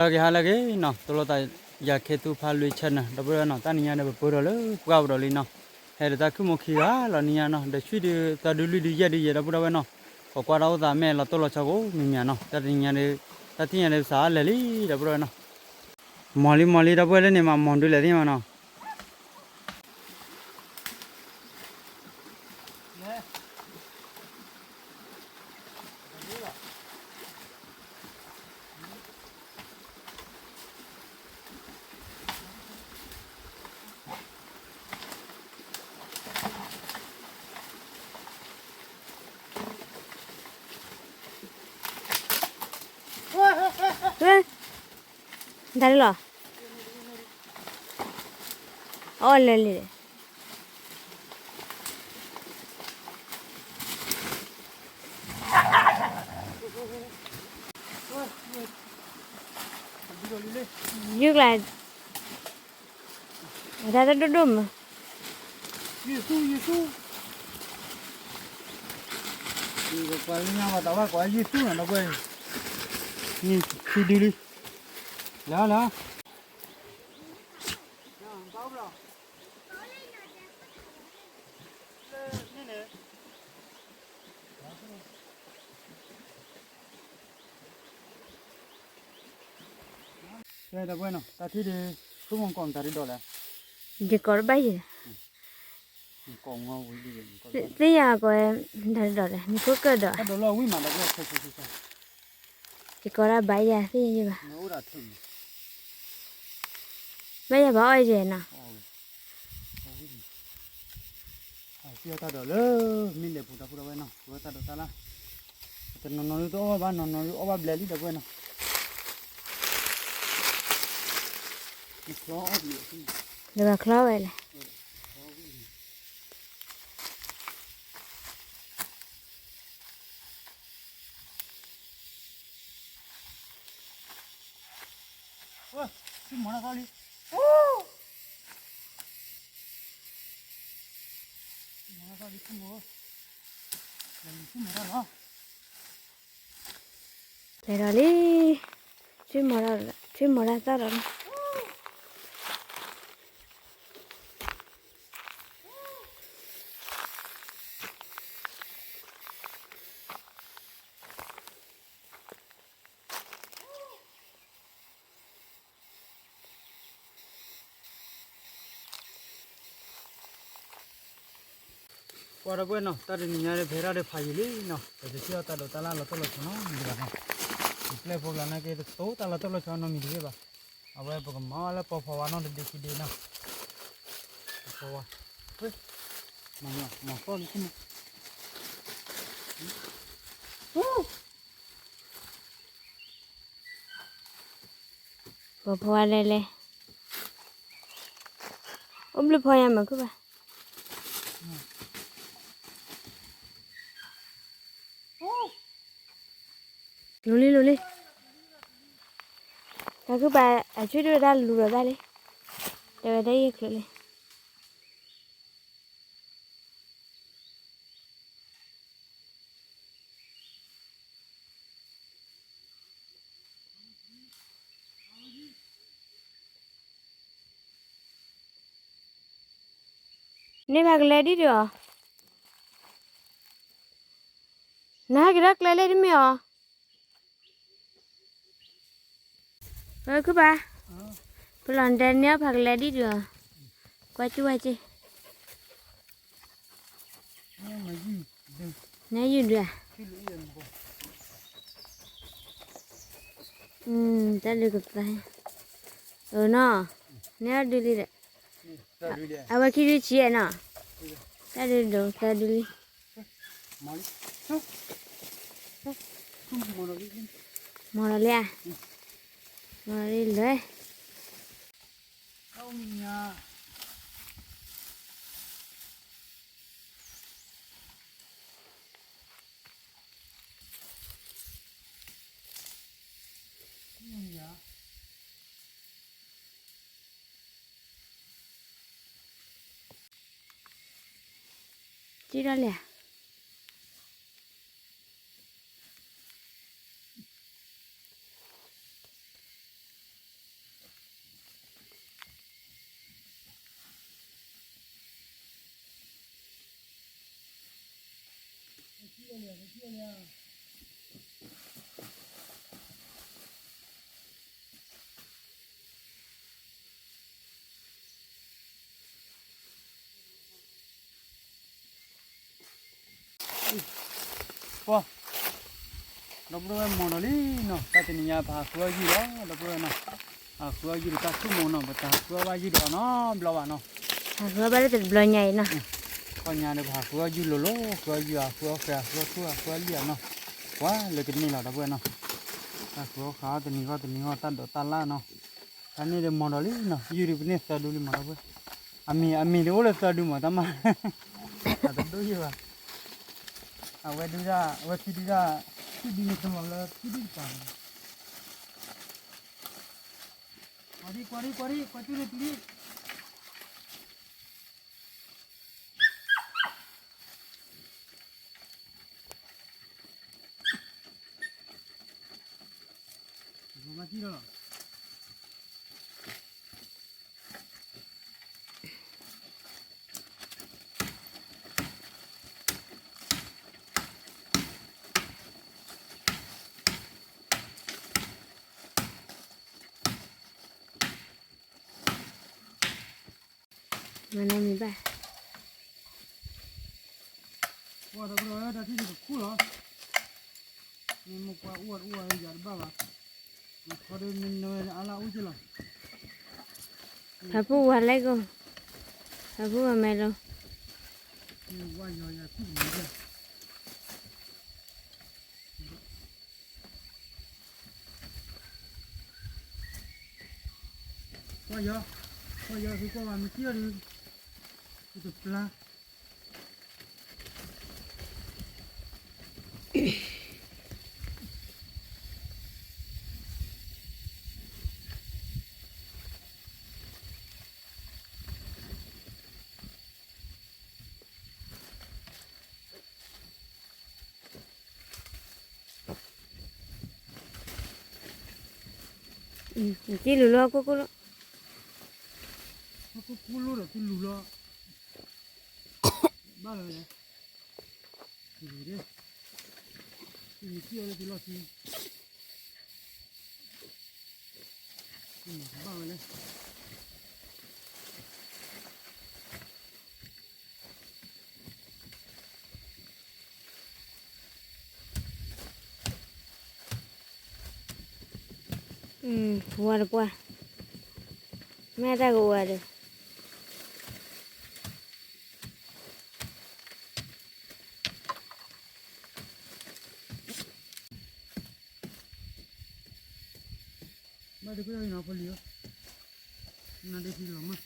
ဟါလၢအဂ့ၤ ဟါလၢအဂ့ၤနီၤ, တိၢ်လိာ်သး ယၤခဲသူဖးလွံၢ် channel နီၤ ဒီပုၢ်ဒီဝဲၢ်နီၤ, တၢ်နံၤညါဒီးပပၢၢ်ထီၣ်လၢပှၢ်ပူၤဒီးလံနီၤ, ဟဲဒီးတၢ်ခုၣ်မူခံဂၤလီၤနံၤညါနီၤ, ဒီးဆွံဒုးသးဒုးလွံၢ်ဒုးယဲၢ်ဒုးယဲၢ် ဒီပုၢ်ဒီဝဲၢ်နီၤ, ပကွၢ်တၢ်အိၣ်သးမဲာ်လီၤတိၢ်လီၤဆီကိးမံၤမံၤနီၤ, တၢ်တနံၤညါဒီး တၢ်ထံၣ်ညါဒီးပစးအါလဲၣ်လံ ဒီပုၢ်ဒီဝဲၢ်နီၤ, မီၤလံမီၤလံ ဒီပုၢ်ဝဲၢ်လၢန့ၣ်မး မီၤဒုးလဲၣ်သ့ၣ်မးနီၤ တၢ်လီၤ, အီၣ်လဲၤလံ, ယုၢ်ကျါ, အတၢ်တဒိၣ်ဒိၣ်မး, ယ့ၣ်ၡူး ယ့ၣ်ၡူး, ပှၤလၢညါဘၣ်တၢ်ဘၣ်ကွၢ်ယ့ၣ်ၡူးနီၤ ဒီပုၢ်ဝဲၢ်, ယ့ၣ်ၡူးဒုးလံ, လၢလၢ ကဲ ဒီပုၢ်ဝဲၢ်နီၤ တၢ်ထံၣ်ဒုး ဆိကမိၣ်ကီးနတၢ်ဒုးဒီးလဲၣ်, ယကိးတဘၣ်ယဲ, သ့ၣ်ညါကိး တၢ်ဒုးဒီးလဲၣ် မ့ၢ်ခိၣ်ကၢၢ်ဒီး, ယကိးတၢ်ဘၣ်ယဲသ့ၣ်ညါယဲဘၣ်, ဘၣ်ယဲဘၣ်အီၣ်ယဲနီၤ စံၣ်အီၣ်တၢ်ဒိးလၢ မ့ၢ်လဲၤပူၤဒီပုၢ်ဒီဝဲၢ်နီၤ ပဝဲတၢ်ဒိးတၢ်လၢ်, တနီၤနီၤဒုးတအီၣ်ဘၣ်ဘၣ် နီၤနီၤဒုးအီၣ်ဘၣ်ဘျဲးလံဒီပုၢ်ဝဲၢ်နီၤ, ချီအီၣ်ဘျဲး, ဒီးဘၣ်ချီဝဲလဲၣ်. ဝဲ, ဆူမီၤတၢ်သီလံ, ဆူမီၤတၢ်သီလံ, ဆူမီၤ, ဆူမီၤတၢ်လီၤ, လဲၤဒီးလံ, ဆူမီၤ, ဆူမီၤတၢ်သီဒီးလံ. ကွၢ်ဒီပုၢ်ဝဲၢ်နီၤ တၢ်တနံၤညါဒီး ဖဲဒၣ်ဒီးဖးယံာ်လံနီၤ ပတထံၣ်အီၣ်တၢ်ဒိးတၢ်လၢ်လီၤတိၢ်လီၤဆီနီတမံၤဘၣ်နီၤ ပျဲၢ်ဖိကျါနာ်က့ တတိၢ်တၢ်လီၤတိၢ်လီၤဆီနီတမံၤတသ့ဘၣ် အဝဲပကမၤအီၣ်လၢပီၤဖီဝါနီတဒုခံဒုနီၤ ပီၤဖီဝါ မၤသီၣ်လံ ပီၤဖီဝါလဲၤလဲၤ အိၣ်ဘျုးဖီယါမၤခုၣ်ဘၣ် လိၤလံလိၤလံ တၢ်ခုၣ်ပာ်အဆွံၣ်ဒိၣ်တၢ်လူၤဒီးတၢ်လံ တဲဝဲတၢ်အံၤချုးလံ န့ၢ်ဖးကလဲဒ်ဒုးအီၤ နဟဲက့ၤထီၣ်ကျဲလၢတမ့ၢ်အီၤ ဝဲခုၣ်ပာ် ပလီၢ်နတဲန့ၢ်အီၤဖးကလဲဒ်ဒုးအီၤ ကွၢ်ကၠူဝဲက့ၤ နယူၢ်ဒုးဧါ တၢ်ဒုးကသါ အၢနီၤ န့ၢ်အီၤဒုးလံဒီး အဝဲခံဒုးဆံးအဲၣ်နီၤ တၢ်ဒုးဒိးသါဒုးလံ မီၤလီၤလံဧါ မီၤလီၤလံလၢ ကံၣ်ထီၣ်လဲၣ် တၢ် ဒီပုၢ်ဝဲၢ်မီၤဒီးလံနီၤ, တၢ်တနံၤညါပဟးဃုအီၣ်ယုၢ်လီၤ ဒီပုၢ်ဝဲၢ်နီၤ, ဟးဃုအီၣ်ယုၢ်ဒီးတၢ်ဆိကမိၣ်နီၤ, ပတဟးဃုအီၣ်ဘၣ်ယုၢ်ဒီးအီၤနီတဘျီဘၣ်နီၤ, ဟးဃုအီၣ်ဘၣ်လၢတဘျီညါအံၤနီၤ, ခီညါဒီးပဟးဃုအီၣ်ယုၢ်လိၤလိၤ, ဃုအီၣ်ယုၢ် ဟးဃုအီၣ်ဃဲ ဟးဃုအီၣ်ထူၣ် ဟးဃုအီၣ်လံၣ်အီၤနီၤ, ကွၢ်လၢကန့ၢ်လီၤ ဒီပုၢ်ဝဲၢ်နီၤ, တၢ်ဃုအီၣ်ဃုအီၣ်တနံၤဂီၢ်တနံၤဂီၢ် တၢ်ဒိးတၢ်လၣ်နီၤ, တၢ်န့ၣ်ဒီးမီၤဒီးလံနီၤ, ယုၢ်ဒုးပန့ၢ်သၢဒူလံမီၤ ဒီပုၢ်ဝဲၢ်, အမံၤ အမံၤဒုးအိၣ်လၢသၢဒူမီၤ တၢ်မၤ, အတဒိၣ်ယုၢ်ဘၣ်, အဝဲဒုးဒၣ် အဝဲခံဒုးဒၣ်, ခံဒုးန့ၣ်တလီၤလၢခံဒုးတပၤန့ၣ်, ကွၢ်ဒံကွၢ်ဒံကွၢ်ဒံ ကွၢ်ကၠူၣ်န့ၣ်တုၤလံ မၤကံၢ်လီၤလီၤ, မၤနီၢ်မံၤဘၣ်, ကွၢ်တၢ်ကဒီးတၢ်ထံၣ်တကခူၣ်လီၤ, မ့ၢ်မ့ၢ်ကွၢ်အိၣ်ဝဲတအိၣ်ဝဲယၤတဘၣ်ဘၣ်, ခီဒီးမ့ၢ်နဝဲအါလၢအိၣ်က့လီၤ, ဖးဖူဝါလဲၣ်ကိၣ်, ဖးဖူဝါမဲလီၤ, ဝါယီၤယၤထံၣ်တမံၤဘၣ် ကွၢ်ယီၤ, ကွၢ်ယီၤ သုကွၢ်ဘၣ် မ့ၢ်ထံၣ်အီၤဒီး, သုတပျၢ်, တံၢ်လူၤလီၤကိၢ်ကိၢ်လီၤ, ကိၢ်ကိၢ်လီၤဒီးတံၢ်လူၤလီၤ, ဘၣ်လီၤလဲၣ်, တံၢ်လူၤဒီး, တံၢ်လူၤတံၢ်အီၤလၢတံၢ်လီၢ်ခံ ဘၣ်ဝဲလဲၣ်, ဝါတပှၢ်, မ့ၢ်တၢ်ကဝါဒီး ဘၣ်တကလီၤနီၤ ဖိလံၤဧၢ, နဒ့ဖံလီၤမး,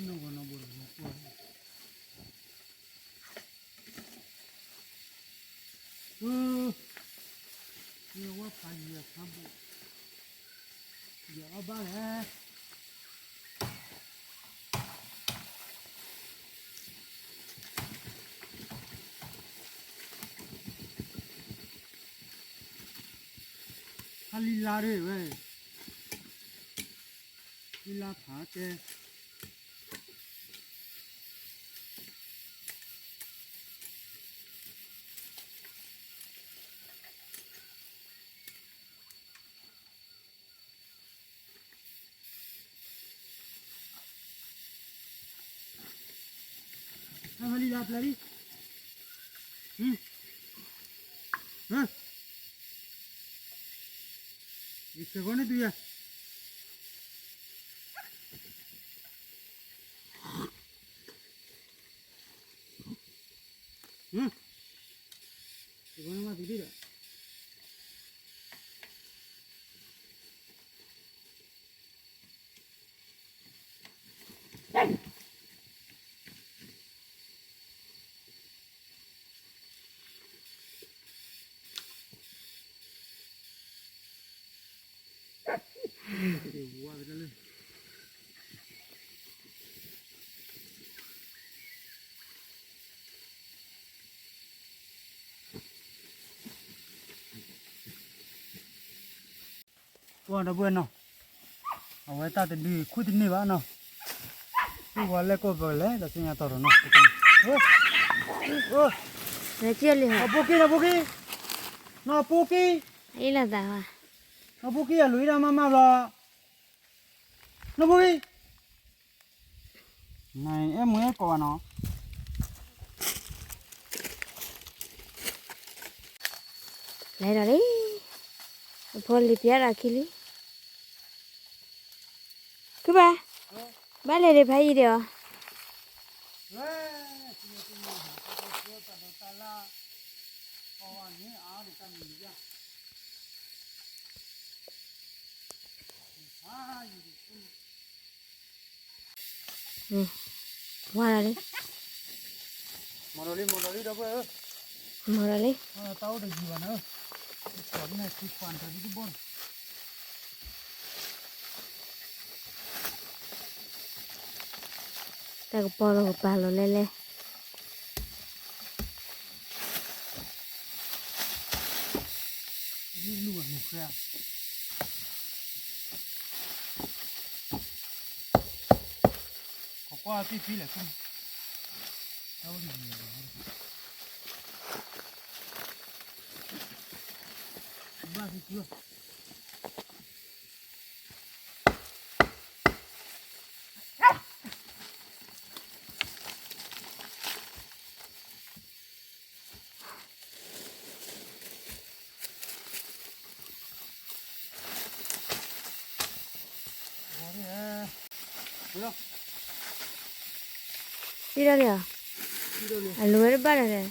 နီၢ်ဂီၤနီၢ်ဘိတဘိကွၢ်, မ့ၢ်ဝဲဖးယံၤအခါဘိ, ယအီၣ်ဘၣ်လဲၣ်. ဟးလံလါဒၣ်ဝဲ, လံလါဖးတဲ, ဟးလံလါဖျါလံ. ယဆဲးဂီၤန့ၢ်သုယၤ, ဆဲးဂီၤန့ၢ်ဘၣ်သုဒံးဒီး ပှၤဒီပုၢ်ဝဲၢ်နီၤ, အဝဲတၢ်တဒုခိၣ်တန့ၢ်ဘၣ်နီၤ, ပှၤလဲၢ်ကိးပလဲၤဒီးသ့ၣ်ညါတီၤတီၤနီၤ, နီၢ်ဖိက့ၤ နီၢ်ဖိက့ၤ, နီၢ်ဖိက့ၤ, နီၢ်ဖိက့ၤအလွံၢ်ဒၣ်မးမးဘျီ, နီၢ်ဖိက့ၤ နအဲၣ်မ့ၢ်အဲၣ်ကိးဘၣ်နီၤ, လဲၤဒီးလံ, အဖိလံၤပျဲဒီးခံလံ, ခုဘၣ်, ဘၣ်လဲၤဒံးဖးယံၤဒံးအီၤ ဝါလီၤလံ, မီၤလီၤလံ မီၤလီၤလံ ဒီပုၢ်ဝဲၢ်ဧၢ, မီၤလီၤလံ, တၢ်အိၣ်တယံၤဘၣ်နၤ, န့ၣ်ခံခွါတၢ်ဒ်တဘီၣ်န့ၣ်, တၢ်ကပီၤလီၤကပၤလီၤလဲၣ်လဲၣ် ကွၢ်ပံပံလဲၣ်, ဘၣ်သံ ထံၣ်ဒီးလံဧါ, အလိၤဝဲတဘၣ်ဒီးလဲၣ်,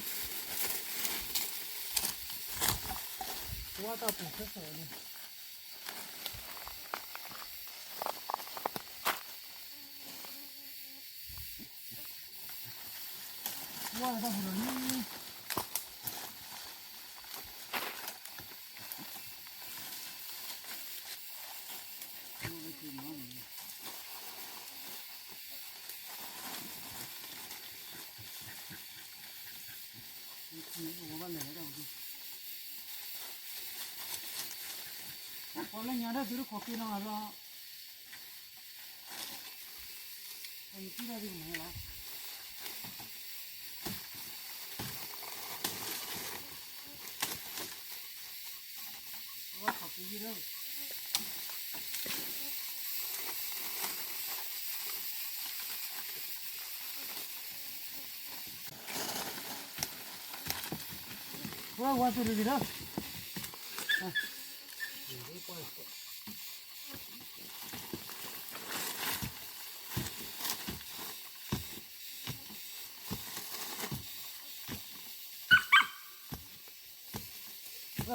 ပှၤလၢညါဒၣ်သုတခိးက့ၤနီၤလီၤ, အမ့ၢ်ထံၣ်ဒၣ်သုကမၤဟဲလီၤ, ပှၤခိးက့ၤယံၤဒီး ဝဲဝါသူၣ်တဂ့ၤလီၤ,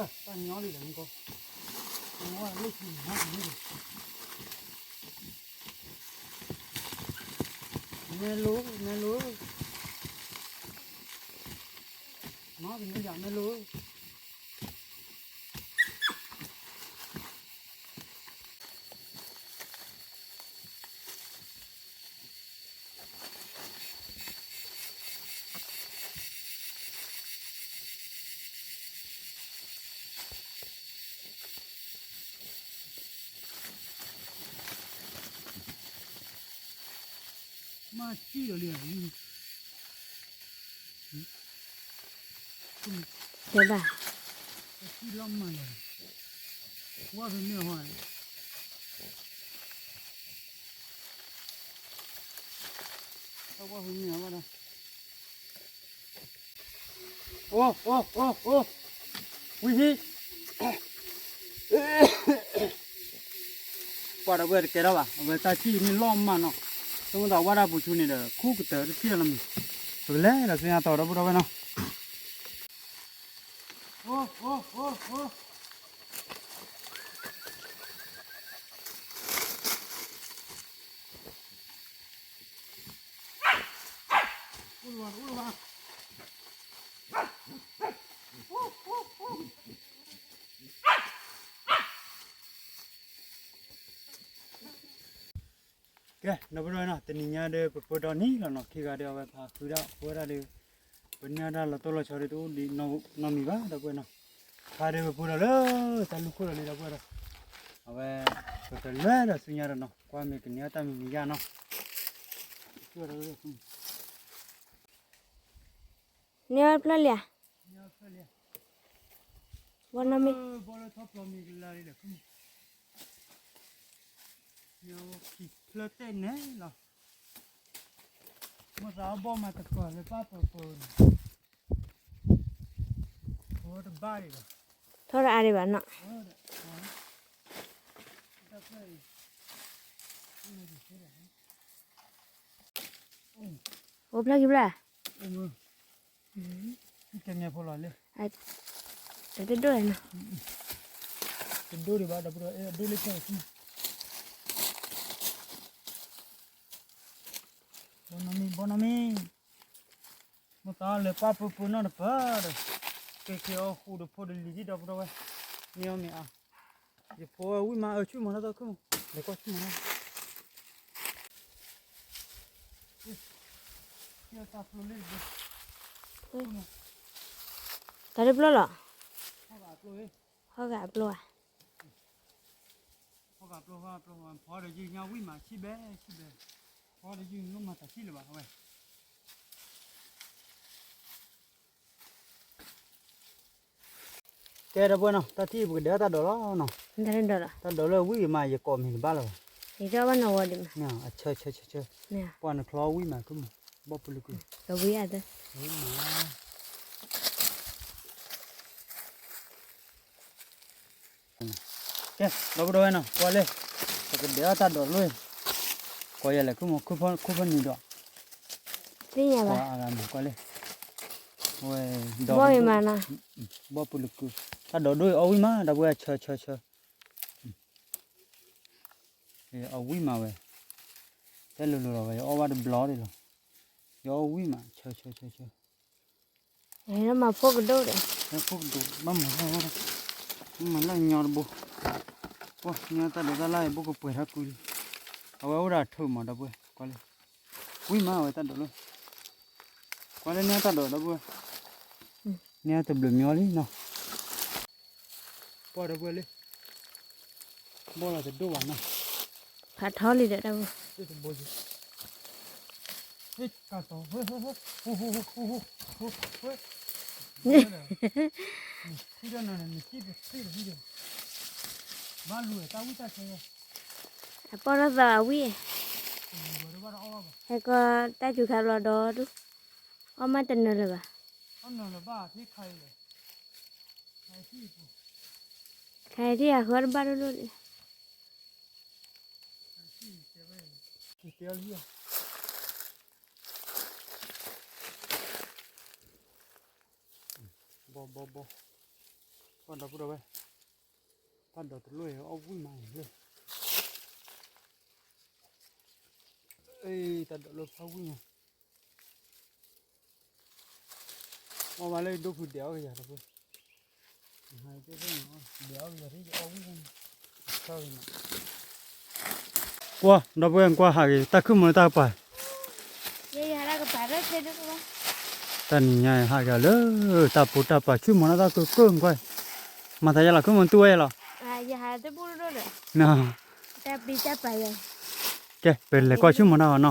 တၢ်ညီလံဒီးမူကီ, ဝဲလၢခံမၤတန့ၢ်ဒီး မဲလိ, မဲလိ, မၤတန့ၢ်ယၤမဲလိ. မၤစံၣ်ဒီးလံ, တဲဘၣ်, စံၣ်လီၤမၤလီၤ, ဝါဖဲန့ၣ်ဟီ, တၢ်ဝါဖဲန့ၣ်ဟီဝဲဒၣ်. အိ အိ အိ အိ ဝံဟံၣ် ပှၤဒီပုၢ်ဝဲၢ်တကဲထီၣ်ဘၣ်, အဝဲတၢ်ထံၣ်န့ၣ်လီၤမးနီၤ, ဆိကမိၣ်သးဝဲဒၣ်ပူၤဆူန့ၣ်ဒီး ခူၣ်ကတၢၢ်တထံၣ်လီၤမး, ပကလဲၤဒီးဆူညါတီၤဒီပုၢ်ဒီဝဲၢ်နီၤ, အိ အိ အိ အိ ကဲ ဒီပုၢ်ဒီဝဲၢ်နီၤ, တနံၤညါဒီး ပပၢၢ်ဒီနံၤလီၤနီၤ, ခံဂၤဒီးအဝဲဖးဃုဒၣ် အဝဲဒၣ်ဒီး ပန့ၢ်ဒၣ်လီၤတိၢ်လီၤဆီဒီး တအိၣ်ဒံးနီတမံၤဘၣ် ဒီပုၢ်ဝဲၢ်နီၤ, ဖးဒီးပပၢၢ်ဒီးလၢ တၢ်လူၢ်ခိၣ်ဒီးလံ ဒီပုၢ်ဝဲၢ်ဒီး, အဝဲ ပကလဲၤဒီးဆူညါဒီးနီၤ, ကွၢ်မ့ၢ်ကန့ၢ်အီၣ်တၢ်မံၤမံၤယါနီၤ, န့ၢ်အီၣ်ဖျၢၣ်လံဧါ, ဘီနီၢ်မ့ၢ်, ဘီလၢထီၣ်ဖျိမ့ၤကလါလံဒီး ဖျၢၣ်တဲၣ်နဲလီၤ, မိၢ်သးအဘီၣ်မးတပၢၢ်လၢပၢ်ပၢၢ်ပၢၢ်န့ၣ်, ထီၣ်တဘၣ်ဒံးဘၣ်, ထီၣ်တအါဒံးဘၣ်နီၤ, အိၣ်ဖျၢၣ်ခံဖျၢၣ်, ကဲမဲာ်ဖိလီၤလံ, တဒိၣ်နီၤ, တဒိၣ်ဒံးဘၣ် ဒီပုၢ်ဒီဝဲၢ်, ဒိၣ်လၢဖျၢၣ်, ဘီနီၢ်မ့ၢ် ဘီနီၢ်မ့ၢ်, မိၢ်သးလၢပၢ်ပၢၢ်ပၢၢ်နီတပၢၢ်ဒီး, က့ၤက့ၤအီၣ်ဃူဒီးဖိဒီးလံၤဒံး ဒီပုၢ်ဒီဝဲၢ်, န့ၢ်အီၣ်မ့ၤအါ, ယဖိဝံၣ်မး အၢ ဆူၣ်မးနီၢ်သီခုၣ်မး, လဲၤကွၢ်ဆူၣ်မးနီၢ်, တၢ်တပျိလီၤ, ဟီၣ်ဂၤအပျိဧါ, ဟီၣ်ဂၤအပျိ ဖီဒီးယုၢ်ညါဝံၣ်မး ဆံၣ်ဘဲ ဆံၣ်ဘဲ, ဖီဒီးယုၢ်နီၢ်မၤတၢ်ဆံၣ်လၢၤဘၣ်ဝဲ, ကဲ ဒီပုၢ်ဝဲၢ်နီၤ, တၢ်ထံၣ်ပကဒဲးတၢ်ဒိးလီၤနီၤ, တၢ်ဒိးလီၤ, တၢ်ဒိးလၢဝံၣ်မး ယကိးမ့ၤတဘၣ်လၢၤဘၣ်, ယကဘၣ်နီၣ်ဝီဒံးမး, အဆၢဆၢဆၢဆၢ, ပှၤနချီဝံၣ်မး ကမၢ်, ဘီၣ်ပူၤလၢကုၢ်, ဝံၣ်မး ကဲ ဒီပုၢ်ဒီဝဲၢ်နီၤ ကွၢ်လၢ ပကဒဲးအီၣ်တၢ်ဒိးတလိၣ်, ကိးယၤလဲၣ် ခိၣ်ဖီနံၤဒီး, သ့ၣ်ညါဘၣ်, ကွၢ်လၢ, ဝဲ, ဘီၣ်မးနီၤ, ဘီၣ်ပူၤလၢကုၢ်, တၢ်ဒိးဒိၣ်အီၣ်ဝံၣ်မး ဒီပုၢ်ဝဲၢ် ဆၢဆၢဆၢ, အီၣ်ဝံၣ်မးဝဲ, တဲလိၤလိၤလီၤဝဲ ယအီၣ်ဘၣ်တဘျီဒံးလီၤ, ယအီၣ်ဝံၣ်မး ဆၢဆၢဆၢဆၢ မၤဖိကဒိၣ်ဒီး, ဖိကဒိၣ် ဘၣ်မၤလၢ, မၤလၢညီတဘိ, ကွၢ် ညီတၢ်ဒိးတၢ်လၢ်အံၤ ဘိၣ်ကပှဲၤထီၣ်ကွံာ်လံ, အဝဲအိၣ်ဒီးအထၢၣ်မး ဒီပုၢ်ဝဲၢ် ကွၢ်လၢ, ဝံၣ်မးဝဲတၢ်ဒိးလၢ, ကွၢ်လၢန့ၢ်တၢ်ဒိး ဒီပုၢ်ဝဲၢ်, န့ၢ်တဘျုးမံၤလံနီၤ, ပှၤဒီပုၢ်ဝဲၢ်လၢ ဘီၣ်လီၤတဒိၣ်ဘၣ်နီၤ, ဖးထီလံဒီးတၢ်ဘိ, တဘိ, အပီၢ်ထီၣ်သးအဝံၣ်, ဟဲကီတၢ်စူၤခါဘျီဒီဒူၣ်, အီၣ်မးတနၢၤလၢၤဘၣ်, ခါအံၤထံၣ် အဃၢတဘၣ်ဒိၣ်ဒိၣ်န့ၣ် ဘီဘီဘီ, ပှၤဒီပုၢ်ဒီဝဲၢ်, တၢ်ဒိးတလိၣ်အီၣ်ဝံၣ်မးလၢ, တၢ်ဒိးလၢဖးဝံၣ်မး အီၣ်ဘၣ်လၢဒိၣ်ဖုဒဲးအီၣ်ကယၤဒီပုၢ်, ဒဲးအီၣ်ကယၤ ကွၢ် ဒီပုၢ်ဝဲၢ်ကွၢ်ဟးက့ၤ တၢ်ခုၣ်မီၤလၢတၢ်ကပၤ, တၢ်နံၤညါဟးက့ၤလၢ တၢ်ပူၤတၢ်ပာ်ဆူၣ်မီၤလၢတၢ်ကကိၢ်ကွၢ်, မၤသးယဲလီၤ ခုၣ်မီၤတူၢ်ဝဲယဲလီၤ, ကဲ ပလဲၤကွၢ်ဆူၣ်မီၤတၢ်အီၤနီၤ,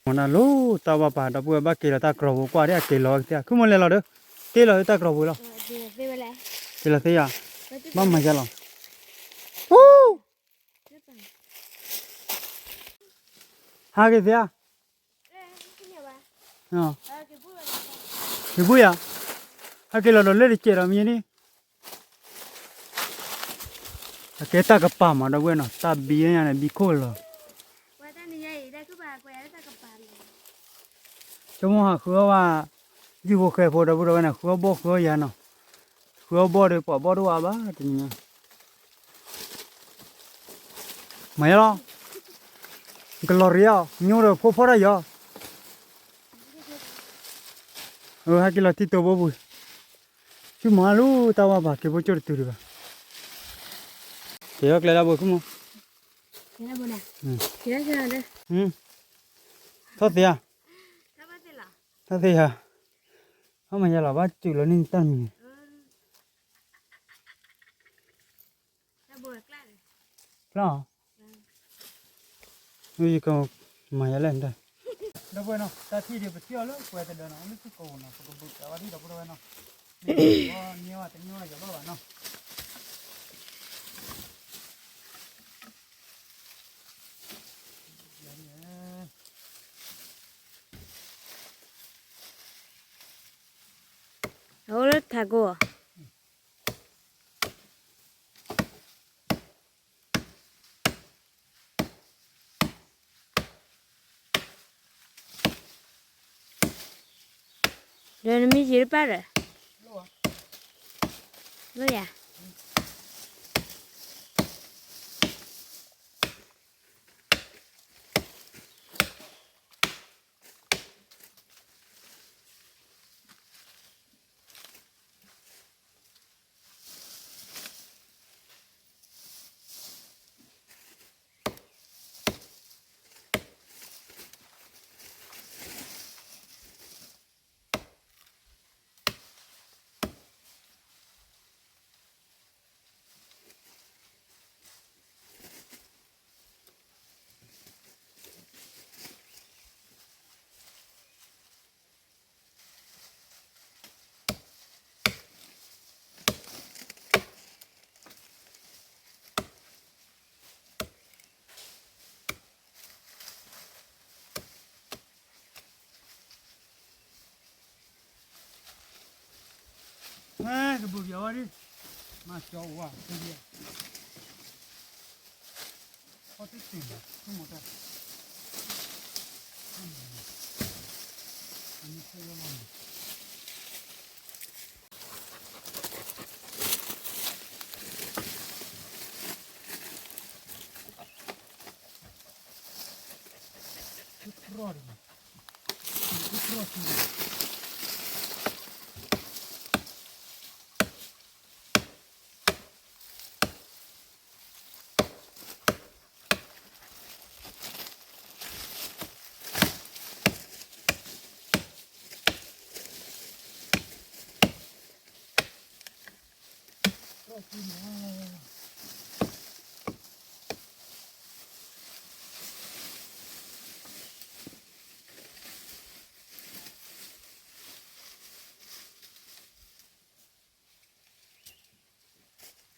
မီၤတၢ်လိၣ်တၢ်ဘၣ်ပာ် ဒီပုၢ်ဝဲၢ်ဘၣ်က့ၤလီၤတၢ်ကြီပူၤ ကွၢ်ဒ်အက့ၤလီၤကသ့ ခုၣ်မီၤလဲၤလီၤဒီး, က့ၤလီၤလၢတၢ်ကြီပူၤလီၤ, က့ၤလီၤသ့ယၤ, ဘၣ်မၤယဲလီၤ, ဟးက့ၤသ့ဧါ, က့ၤဘူၣ်ယၤ, ဟဲက့ၤလီၤဒီးလၢတစဲးဒီးမ့ၢ်န့ၣ်, အကဲတၢ်ကပၤမး ဒီပုၢ်ဝဲၢ်နီၤ, တၢ်ဘံညါန့ၣ် ဘံခိၣ်လီၤ. ဆိကမိၣ်ဟးဃုအီၣ်ဝဲ, ယုၢ်ဖိဃဲဖိ ဒီပုၢ်ဒီဝဲၢ်န့ၣ် ဃုအီၣ်ဘီၣ်ဃုအီၣ်ယၤနီၤ, ဃုအီၣ်ဘီၣ်ဒီး ပှၤဘီၣ်တအိၣ်အါဘၣ်တနံၤညါ. မၤယါလီၤ, ကလီၤရံအီၤ ညိဒီးဖိဖီၣ်တၢ်ယီၤ, ဟဲက့ၤလီၤတံၢ်တိာ်ဘိပူၤ, ဆူမၤလူတၢ်ဝါဘၣ် က့ၤဖိကၠိၣ်တတုၤဒံးဘၣ်, က့ၤလီၤကျဲလၢဘိဆိကမိၣ်, ထီၣ်သ့ဧါ, ထီၣ်သ့ဧါ, အမၤယါလီၤ ဘၣ်စူးလီၤန့ၢ်တၢ်မံၤန့ၣ် ဖျါအီၤ, ယကမၤယါလဲၣ်, ဒီပုၢ်ဝဲၢ်နီၤ တၢ်ထံၣ်ဒီးပထံၣ်အီၤလၢပှဲၤတဒၢနီၤ လၢထံၣ်ကိးနီၤ ပကဘုးကးဝဲဒၣ်ဒီပုၢ်ဝဲၢ်နီၤ, မ့ၢ်ဝဲတညီယဘၣ်ဘၣ်နီၤ. အအိၣ်လၢထးကိၢ်ဧါ, ဒီးနမံၤယံာ်တပၣ်ဒီး, လိၣ်ယၤ. ဟဲကဘုးပျီဝဲဒၣ်, မၤကၠီဝါ, ဖီတ့ၢ်တ့ၢ်မး ဆိကမိၣ်တၢ်, အမ့ၢ်ဆိဝဲလီၤန့ၣ် တြီၢ်တမး, တြီၢ်ဆူန့ၣ် တြီၢ်ဆူန့ၣ်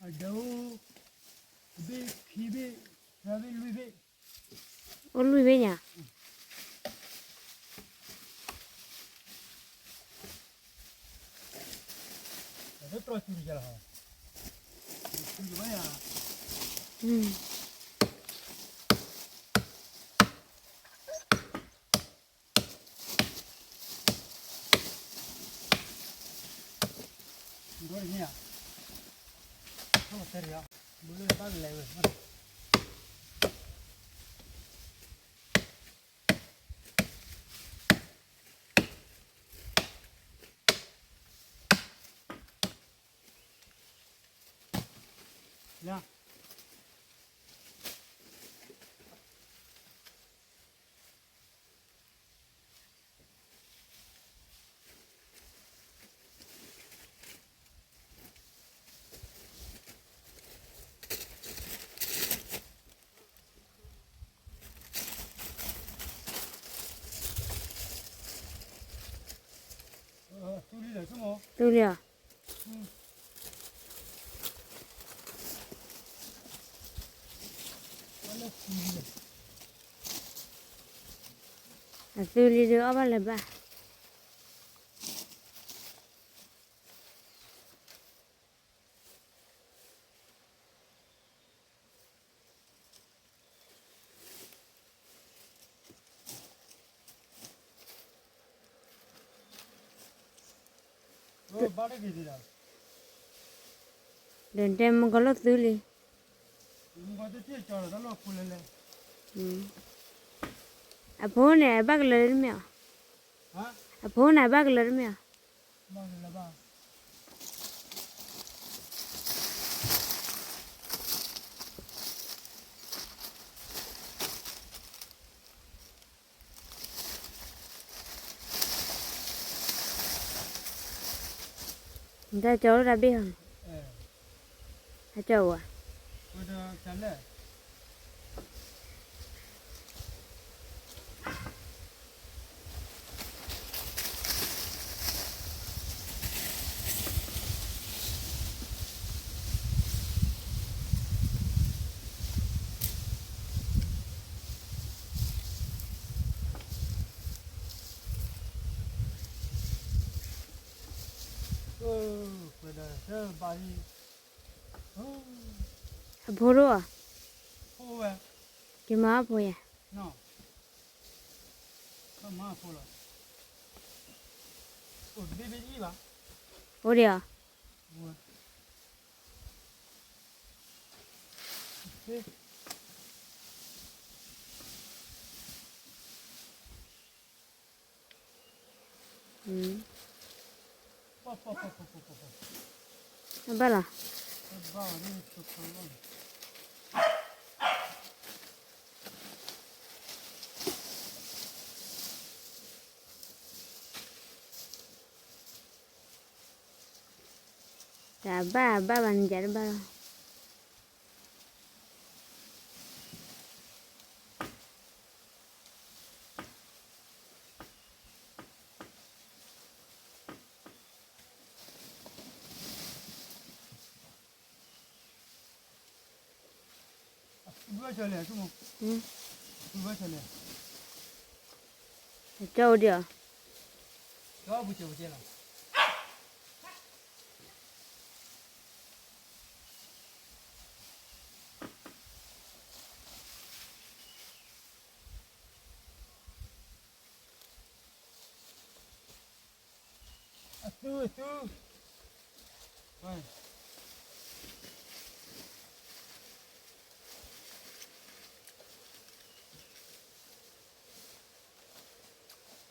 အဒိ, တဘ့ၣ်ခံဘ့ၣ်, သၢဘ့ၣ်လွံၢ်ဘ့ၣ်, အိၣ်လွံၢ်ဘ့ၣ်ညါ, တြီၢ်ဆူန့ၣ်လီၤ, ဒိန့ၣ်, ဘုလၢဘၣ်လဲၤဝဲ လၢ တူၢ်လံဧါ, အသူလံဒီးအီၣ်ဘၣ်လၢၤဘၣ်. ဒီးတဲမုၢ်ကီၢ်လိၣ်သုလံ. အဖိန့ၣ် အဘၣ်ကလၢာ်တမ့ၢ်အီၤ, အဖိန့ၣ် အဘၣ်ကလၢာ်တမ့ၢ်အီၤ. နတၢ်ကၠီအိၣ်တၢ်ဘ့ၣ်ဟီန့ၣ်, အကၠီဝဲ အဖိဒိၣ်, က့ၤမၤအီၣ်ဖိယၤ, အိၣ်ဒံးအီၤ. ဘၣ်လီၤ. တၢ်ဘၣ်ဘၣ်ဘၣ်န့ၣ် ယၤတဘၣ်လီၤ. ကၠီအိၣ်ဒံးအီၤ.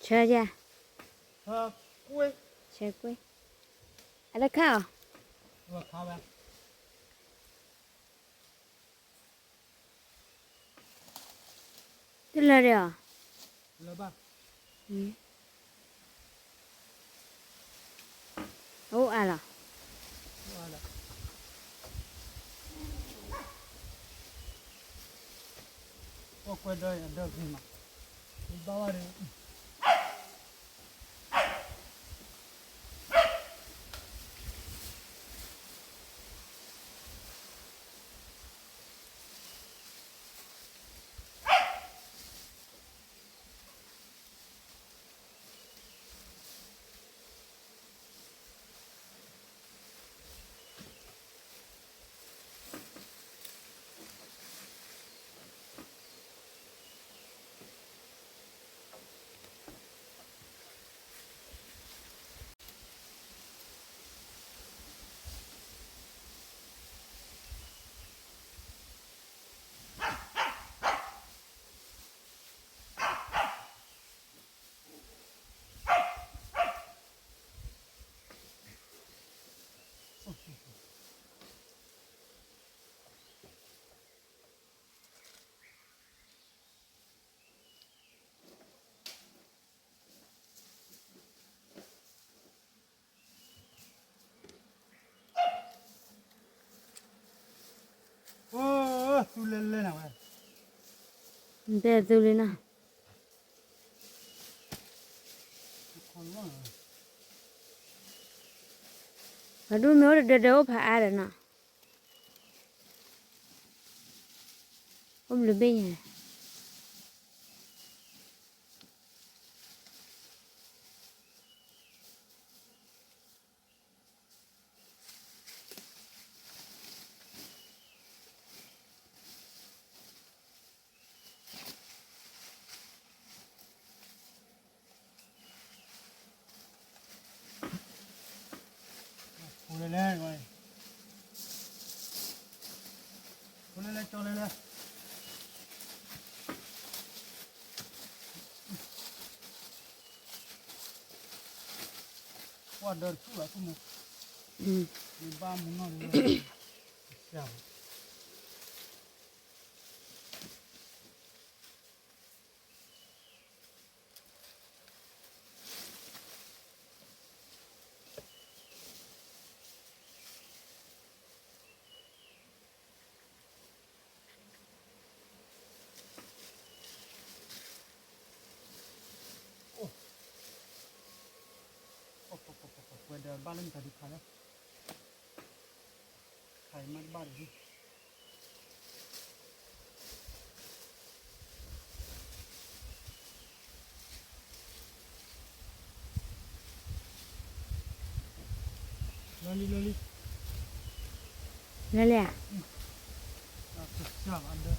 ဆၢယၤ, ဆၢကွ့, အတခါအီၤ, တလၢာ်ဒံးအီၤ, အအိၣ်အါလီၤ. အိၣ်သူလၢလၢနဝဲ, နတဲသူလံနီၤ, ပှၤဒူမ့ၢ်အိၣ်တဒၢဒၢအိၣ်ဖးအါဒီးနီၤ, အိၣ်ဘျုးဘ့ၣ်ညါ. အ လဲၤလဲၤကၠီလဲၤလဲၤ, ကွၢ်ဒၢတဆူၣ်ဘၣ်သူၣ်မူ, ယဘၣ်မူနီၢ်ဒုး, ကွဲးဒီးဘၣ်လၢမတၤဒုးခးလၢ, ခးအံၤမ့ၢ်တဘၣ်ဒီး လီၤလံ လီၤလံ, လီၤလံဧါ, ဘၣ်လီ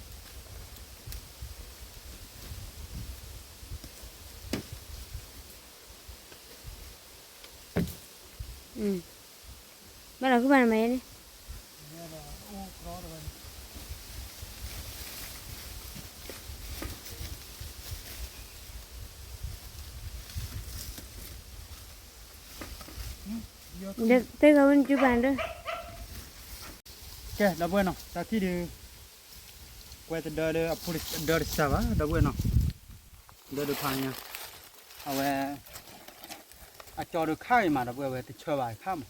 ၤဃုဘၣ်နမၤယဲန့ၣ် တဲဂၤဝဲနစုပၢ်ဒၢ, ကဲ ဒီပုၢ်ဝဲၢ်နီၤ တၢ်ထံၣ်ဒုး ကွဲးတဒၢလၢအဖိဒၢတစၢ်ဘၣ် ဒီပုၢ်ဝဲၢ်နီၤ, ဒၢဒုးဖးညါ, အဝဲ အကၠီဒုးခါအံၤမး ဒီပုၢ်ဝဲၢ် တဆၢဘၣ်ခါမး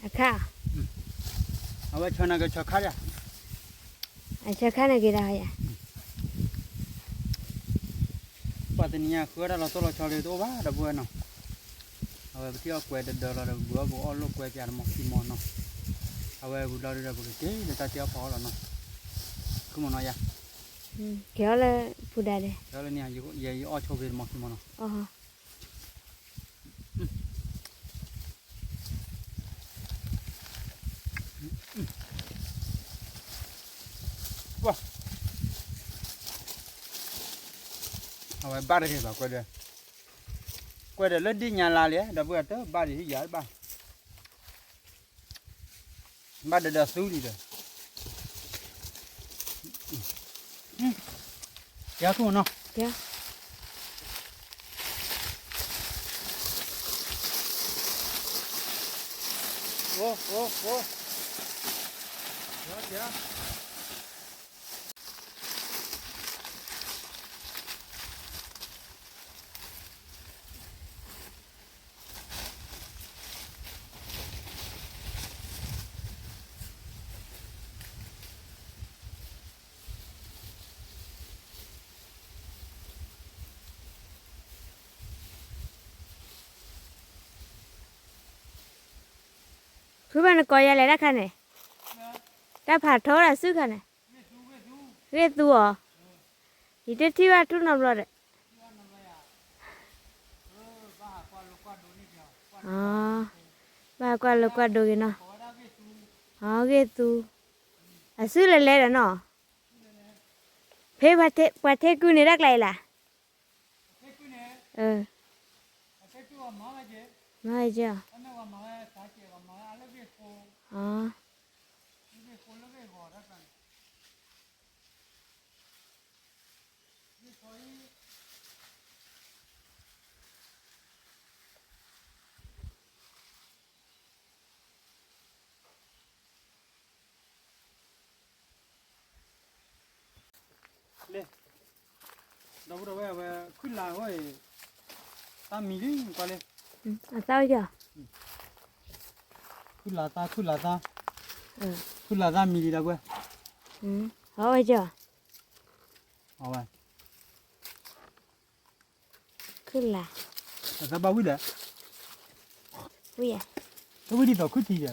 အခါ, အဝဲဆၢနၤကဆၢခါဒၣ်, အဆၢခါန့ၣ်က့ၤဒီးယၤ, ပှၤတနံၤညါဃုအီၣ်တၢ်လီၤတိၢ်လီၤဆီလံတအိၣ်ဘၣ် ဒီပုၢ်ဝဲၢ်နီၤ, အဝဲပထံၣ်အီၣ်ကွဲးတဒၢလီၤဒီး ပဘုးအီၣ်ပအီၣ်လိာ်ကွဲးပၠးတမီၤခံမီၤနီၤ, အဝဲဝံၤဘျီဒုးဒီး ပကက့ၤလၢတၢ်တ့အီၣ်ဖီအီၣ်လီၤနီၤ, ခုမီၤနီၤယၤ, က့ၤအီၣ်လၢပူၤဒၣ်ဒဲး, က့ၤအီၣ်လၢန့ၣ် ယအီၣ်ဆိဖဲတမီၤခံမီၤနီၤ. အဝဲဘၣ်တဂ့ၤဘၣ်ကွဲးဒီး, ကွဲးဒီးလၢဒ်ညါလါလံ ဒီပုၢ်ဝဲၢ်တဘၣ်ဒံးဟံၣ်ယၤတဘၣ် ဘၣ်ဒီးဒီးသူလံဒီး, ကဲ အိၣ် အိၣ် အိၣ်, ကဲ ဖုဘၣ်နကိးယၤလဲၣ်တၢ်ခါန့ၣ်, တၢ်ဖးထီဒၣ်စုခါန့ၣ်, ဂ့ၢ်သူအီၤ, ယတထံၣ်ဘၣ်ထူၣ်နီတဘျီဒီး, ဘၣ်ကွၢ်လိာ်ကွၢ်ဒိက့ၤနီၤ, ဂ့ၢ်သူ, အစုလဲၤလဲၤဒီးနီၤ, ဖဲပှၤထဲကုန့ၣ်တၢ်ကျါအံၤလၢ် မၤဝဲက့ၤ, လၢ ဒီပုၢ်ဝဲၢ် အဝဲခုၣ်လါဝဲအံၤ, သၣ်မံလံ ကွၢ်လၢ, အသၣ်ဝဲကီ, ခုၣ်လါသၣ် ခုၣ်လါသၣ်, ခုၣ်လါသၣ်မံလံ ဒီပုၢ်ဝဲၢ်, အဝဲကီ, အဝဲ ခုၣ်လါ, အသၣ်ဘၣ်ဝံၣ်လဲၣ်, ဝံၣ်ယၤ, တဝံၣ်ဒ်သိးခုၣ်ထံယၤ,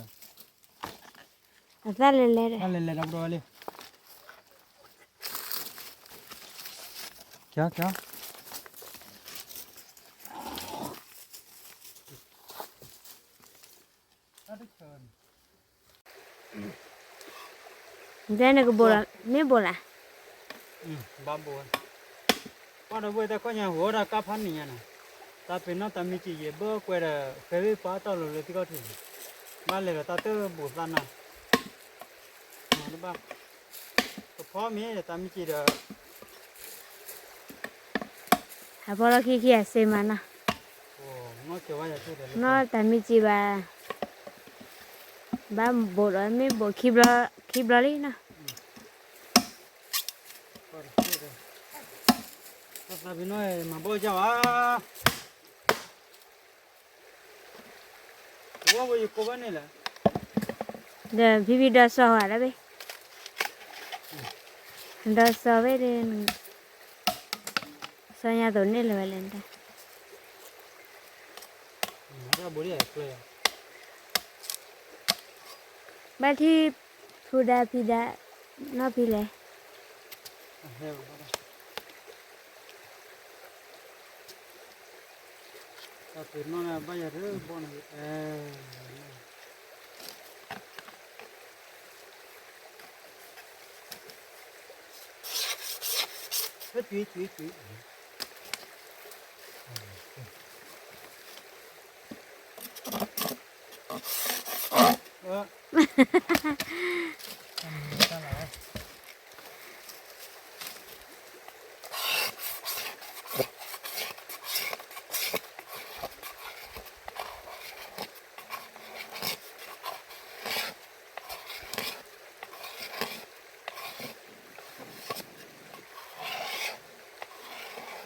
အသၣ်လဲၤလဲၤဒီး သၣ်လဲၤလဲၤဒီပုၢ်ဝဲၢ်လံ, ကၠီ ကၠီ တဲနကဘိးလီၤ မ့ၢ်ဘိးလၢ်, ဘၣ်ဘိးဝဲ, ပှၤဒီပုၢ်ဝဲၢ်တခီညါ ဟိးတၢ်ကၢ်ဖးနံၤညါနီၤ, တၢ်ပ့ၤနီၣ်တၢ်မံစံးယဲၢ်ဘၢၣ်ကွဲဒီး ဃဲဝ့ၢ်ပှၤတီၢ်လိၤလၢသံကီၢ်ထံးန့ၣ်, ဘၣ်လဲၤဒီးတၢ်တဘိးသးနၤ, မၤတဘၣ်, ကဖီမ့ၢ်တၢ်မံစံးဒီး ဟးဖီလီၢ်ခံခံဂၤစ့မးနီၤ, နီၢ်တၢ်မံစံးဘၣ်, ဘၣ်ဘိးဒီးမ့ၢ်ဘိးခံဘျီလံနီၤ. သးပ့ၤနီၣ်မၤဘီၣ်ကၢ်ဘၣ်, ဝဲယကိးဘၣ်န့ၣ်လဲၣ်, ဒီးဖံဖံဒီစီၤဝဲဒၣ်ဘ့ၣ်, ဒီစီၤဘ့ၣ်ဒီး, စီၤညါသိးန့ၣ်လၢၤဝဲလဲၣ်, ဘၣ်ထံၣ်ဖုဒါဖံဒါ, နီၢ်ဖံလဲၣ်. တၢ်ပ့ၤနီၣ်န့ၣ်ဘၣ်ယၤတဘီၣ်န့ၣ်, ဟဲတုၤတုၤတုၤ,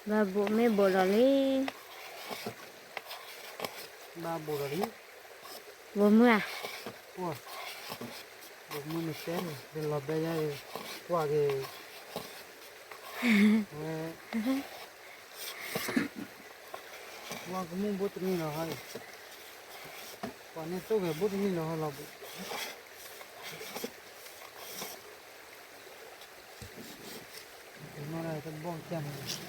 ဘၣ်ဘိးမ့ၢ်ဘိးဒီးလံ, ဘၣ်ဘိးဒီးလံ, ဘိးမုၢ်ဧါ, ဘိးမုၢ်န့ၣ်တဲန့ၣ် လီၤဘဲယါအံၤ, ကွၢ်က့ၤ, ဝဲ ဝါကမူၣ်ဘိၣ်တနံၣ်လီၤဟီ, ပှၤန့ၣ်သိၣ်ဂဲၤဘိၣ်တနံၣ်လီၤဟီလီၤဘိး, တဘီၣ်ကၢ်န့ၣ်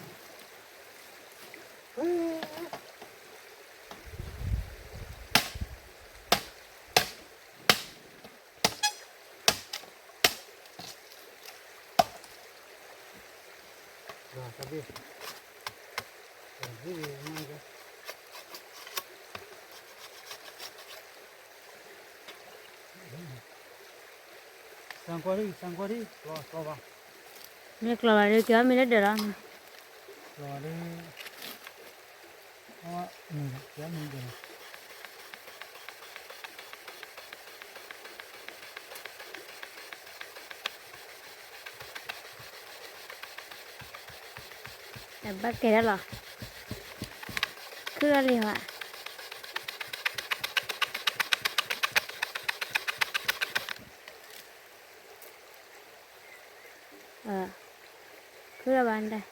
သံကွၢ်ဒံ သံကွၢ်ဒံ ကျီဘၣ်, မ့ၢ်ကျီဘၣ်ဒီး က့ၤအီၣ်မ့ၤလၢဒၢးလီၤ, ကျီဒံ အီၣ်မ့ၤလီၤ က့ၤအီၣ်မ့ၤလၢဒၢးလီၤ. ဘၣ်ကဲဒၣ်လီၤ, ခုၣ်လီၤလံဟီ, ခုၣ်လီၤဘၣ်ဒၣ်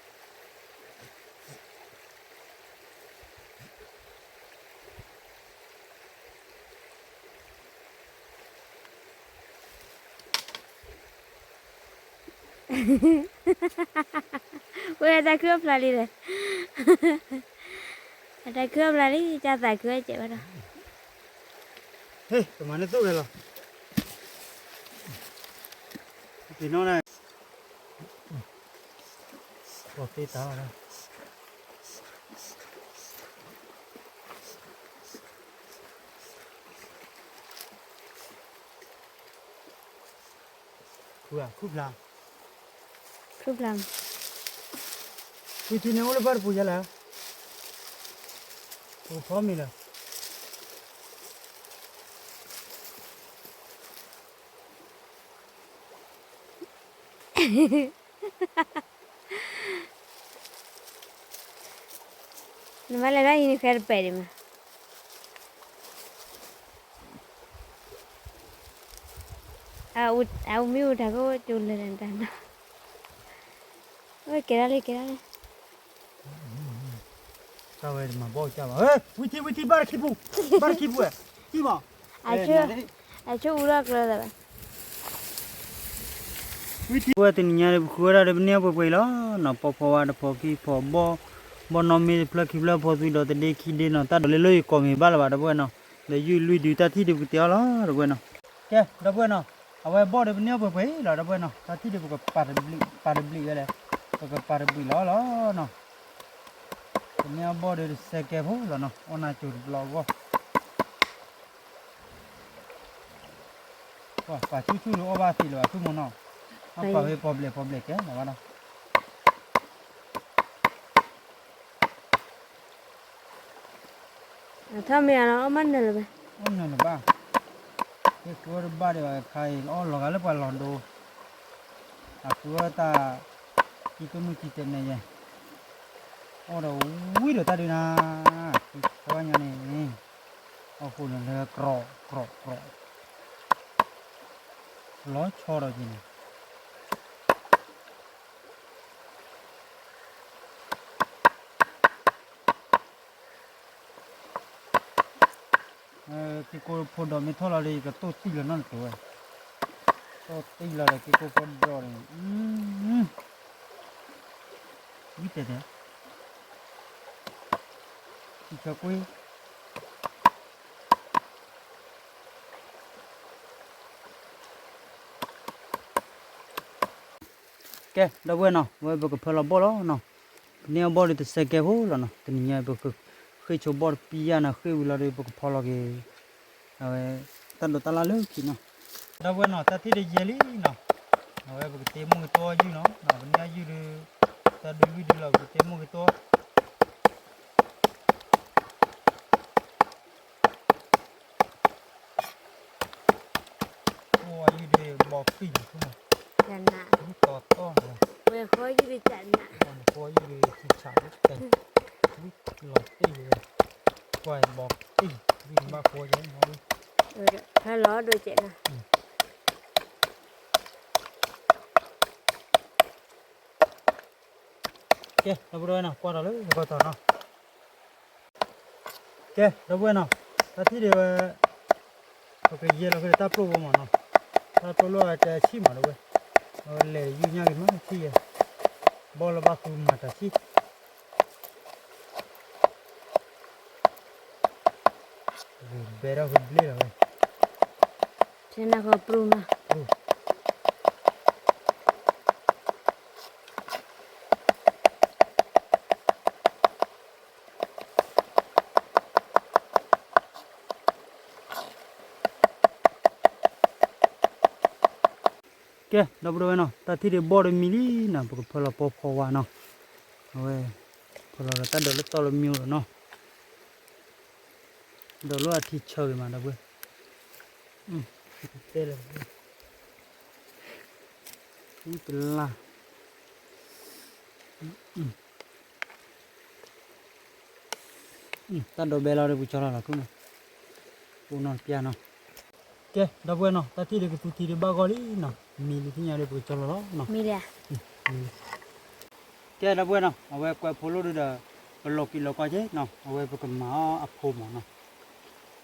ဝဲတၢ်ခုၣ်အဖျါလံဒီး, အတၢ်ခုၣ်အဖျါလံ တၢ်သးခုၣ်အစဲးဝဲဒီး, ဟ့ၣ် ကမၤန့ၢ်သိၣ်ဂဲၤလီၤ, ပ့ၤနီၣ်န့ၣ် ကီၢ်သ့တၢ်လီၤ, ခုၣ်ဖျါ, ခုၣ်ဖျါ, ဝံထံန့ၣ်အိၣ်လၢဘၣ်တပူၤယါလဲၣ်, ပကဖီမ့ၤလၢ နမ့ၢ်လဲၤဒၣ်ဟံးန့ၢ်ဃဲတပဲာ်ဒံးမး, အအူမ့ၢ်အူတၢ်ကအိၣ်ကၠိလၢာ်တၢ်နီၤ, ဝဲကဲဒၣ်လံ ကဲဒၣ်လံ, တၢ်ဝဲမၤဘီၣ်ကၢ်ဘၣ်, ဝံထံ ဝံထံ ဘၣ်တခံပူၤ, ဘၣ်တခံပူၤ, ထံမး အဆိအူထီၣ်ကျၢၤသးဘၣ်, ဝံထံ ဝဲတနံၤညါန့ၣ် ပဃုဝဲဒၣ်ဒီးပန့ၢ်အီၣ်ပှဲၤပှဲၤအံၤလီၤနီၤ, ပီဖီဝါတဖီခံဖီဘီၣ်, ဘီၣ်နီၣ်မ့ၢ်တဖျၢၣ်ခံဖျၢၣ်ဖီသွံဒီးတဒ့ခံဒ့နီၤ, တၢ်ဒိးလၢလၢယကိးမ့ၢ်ဘၣ်လၢၤဘၣ် ဒီပုၢ်ဝဲၢ်နီၤ, ဒီးယုၢ်လွံၢ်ဒုတၢ်ထံၣ်ဒုပကတဲအီၤလီၤ ဒီပုၢ်ဝဲၢ်နီၤ, ကဲ ဒီပုၢ်ဝဲၢ်နီၤ, အဝဲဘီၣ်ဒီးပန့ၢ်အီၣ်ပှဲၤပှဲၤအံၤလီၤ ဒီပုၢ်ဝဲၢ်နီၤ, တၢ်ထံၣ်ဒုပကပာ်တဘျုးဝဲလဲၣ်, ပကပာ်တဘျုးလီၤလီၤနီၤ. ကန့ၢ်အီၣ်ဘီၣ်ဒီးတစဲးကဲဖိလီၤနီၤ, အီၣ်နၤကၠိၤတဘျီအဂီၢ်, ပှၤပာ်ဆူၣ်ဆူၣ်ဒီးအီၣ်ဘၣ်သ့လၢၤဘၣ် ဖုမိၢ်နီၤ, အပာ်ဝဲပီဘျဲၣ်ပီဘျဲၣ်ကဲလီၤဘၣ်နီၤ. ထီၣ်မ့ၢ်အလီၤ အီၣ်မးနၢၤလၢၤဘၣ်, အီၣ်နၢၤလၢၤဘၣ်, ဟ့ၣ်ဃုအီၣ်တဘၣ်ဒံးဘၣ်ခါအံၤ အီၣ်လီၤဂာ်လၢပှၤလီၤဒိ, အဃုအီၣ်တၢ် ကံကနူၢ်ကံတဲာ်နဲၣ်ယဲ, အီၣ်ဒီးဝံၤဒီးတၢ်ဒုးနၤ, ကံဆၢညါန့ၣ်, အီၣ်ဃိန့ၣ်လၢကြီးကြီးကြီး, လီၤဆီဒီးက့ၤန့ၣ် က့ၤကိးဖိဒီးမ့ၢ်ထီၣ်လီၤဒီး ယကတိၢ်တံၢ်လီၤနီတက့ၢ်ဝဲ, တိၢ်တံၢ်လီၤဒီးက့ၤကိးဖိဒီးန့ၣ်, ဝံၤတဲတဲ, ထံဆၢကွ့ ကဲ ဒီပုၢ်ဝဲၢ်နီၤ, အဝဲပကဖၢလီၤဘီၣ်လီၤနီၤ, ပန့ၢ်အီၣ်ဘီၣ်ဒီးတစဲးကဲဖိလီၤနီၤ, တနံၤညါပကဃ့ၢ်ဆိဘီၣ်တပံယၢ်နီၤ, ဃ့ၢ်ဝံၤလီၤဒီးပကဖီလီၤက့ၤ, အဝဲ တၢ်ဒိးတၢ်လၣ်လၢခံနီၤ, ဒီပုၢ်ဝဲၢ်နီၤ, တၢ်ထံၣ်တယဲၢ်လံနီၤ, အဝဲပကတ့မိၢ်က့ၤတီအီၣ်ယုၢ်နီၤ, ပန့ၢ်အီၣ်ယုၢ်ဒီး, တၢ်ဒုးဝံၣ်ဒုးလီၤ ပကတ့မိၢ်က့ၤတီ အိၣ်ယုၢ်ဒီးဘီပံာ်လီၤ, ဝံတီတီလီၤ, ဝဲဃီယုၢ်ဒီးကနး, ဃီယုၢ်ဒီးထံဆး, ဝံလီၤတ့ၢ်လီၤ, ကွၢ်ဘီပံာ်, ဝံဘၣ်ဃီယဲ, ဖဲလီၤဒိၣ်ကဲးနီၤ. ကဲ ဒီပုၢ်ဝဲၢ်နီၤ, ကွၢ်ဒီးလၢဂီၢ်တီၤနီၤ. ကဲ ဒီပုၢ်ဝဲၢ်နီၤ, တၢ်ထံၣ်ဒံးဝဲ, ပကယဲၢ်လီၤဃ့တၢ်ပျိၢ်ဖိမးနီၤ, တၢ်ပျိၢ်လၢအတဲဆံၣ်မး ဒီပုၢ်ဝဲၢ်, အဝဲလဲၤယူၢ်ညၣ်က့ၤမးထံၣ်ယဲ, ဘီၣ်လၢဘၣ်ဃုမၤတၢ်ဆံၣ် ဘဲထီၣ်ကဘျ့ၣ်လီၤဝဲ, ထဲနၢ်ဃီပျိၢ်မး. ကဲ ဒီပုၢ်ဝဲၢ်နီၤ, တၢ်ထံၣ်ဒံးဘီၣ်ဒီးမံလံနီၤ, ပကဖၢလီၤပီဖီဝါနီၤ, အဝဲ ဖၢလီၤဒီးတၢ်ဒိးလၢသီၣ်လၢမံအိၣ်ဒီးနီၤ, ဒိးလၢအထံဆၢဂ့ၤမး ဒီပုၢ်ဝဲၢ်, တဲလၢ တလါ တၢ်ဒိးဘဲလီၤဒီးပကကၠီလီၤလီၤ ခိၣ်နူာ်, ပူနီၤတပျၢ်နီၤ. ကဲ ဒီပုၢ်ဝဲၢ်နီၤ, တၢ်ထံၣ်ဒီးကသူထံဒီးဘၣ်ဂီၢ်လံနီၤ, မံလံသ့ၣ်ညါဒီး ပကကၠီလီၤလီၤနီၤ. ကဲ ဒီပုၢ်ဝဲၢ်နီၤ, အဝဲကွဲးဖိလိၣ်ဒီး ပလီၤက့ၤလီၤကွၢ်က့နီၤ, အဝဲပကမၤအီၣ်အဖိမးနီၤ.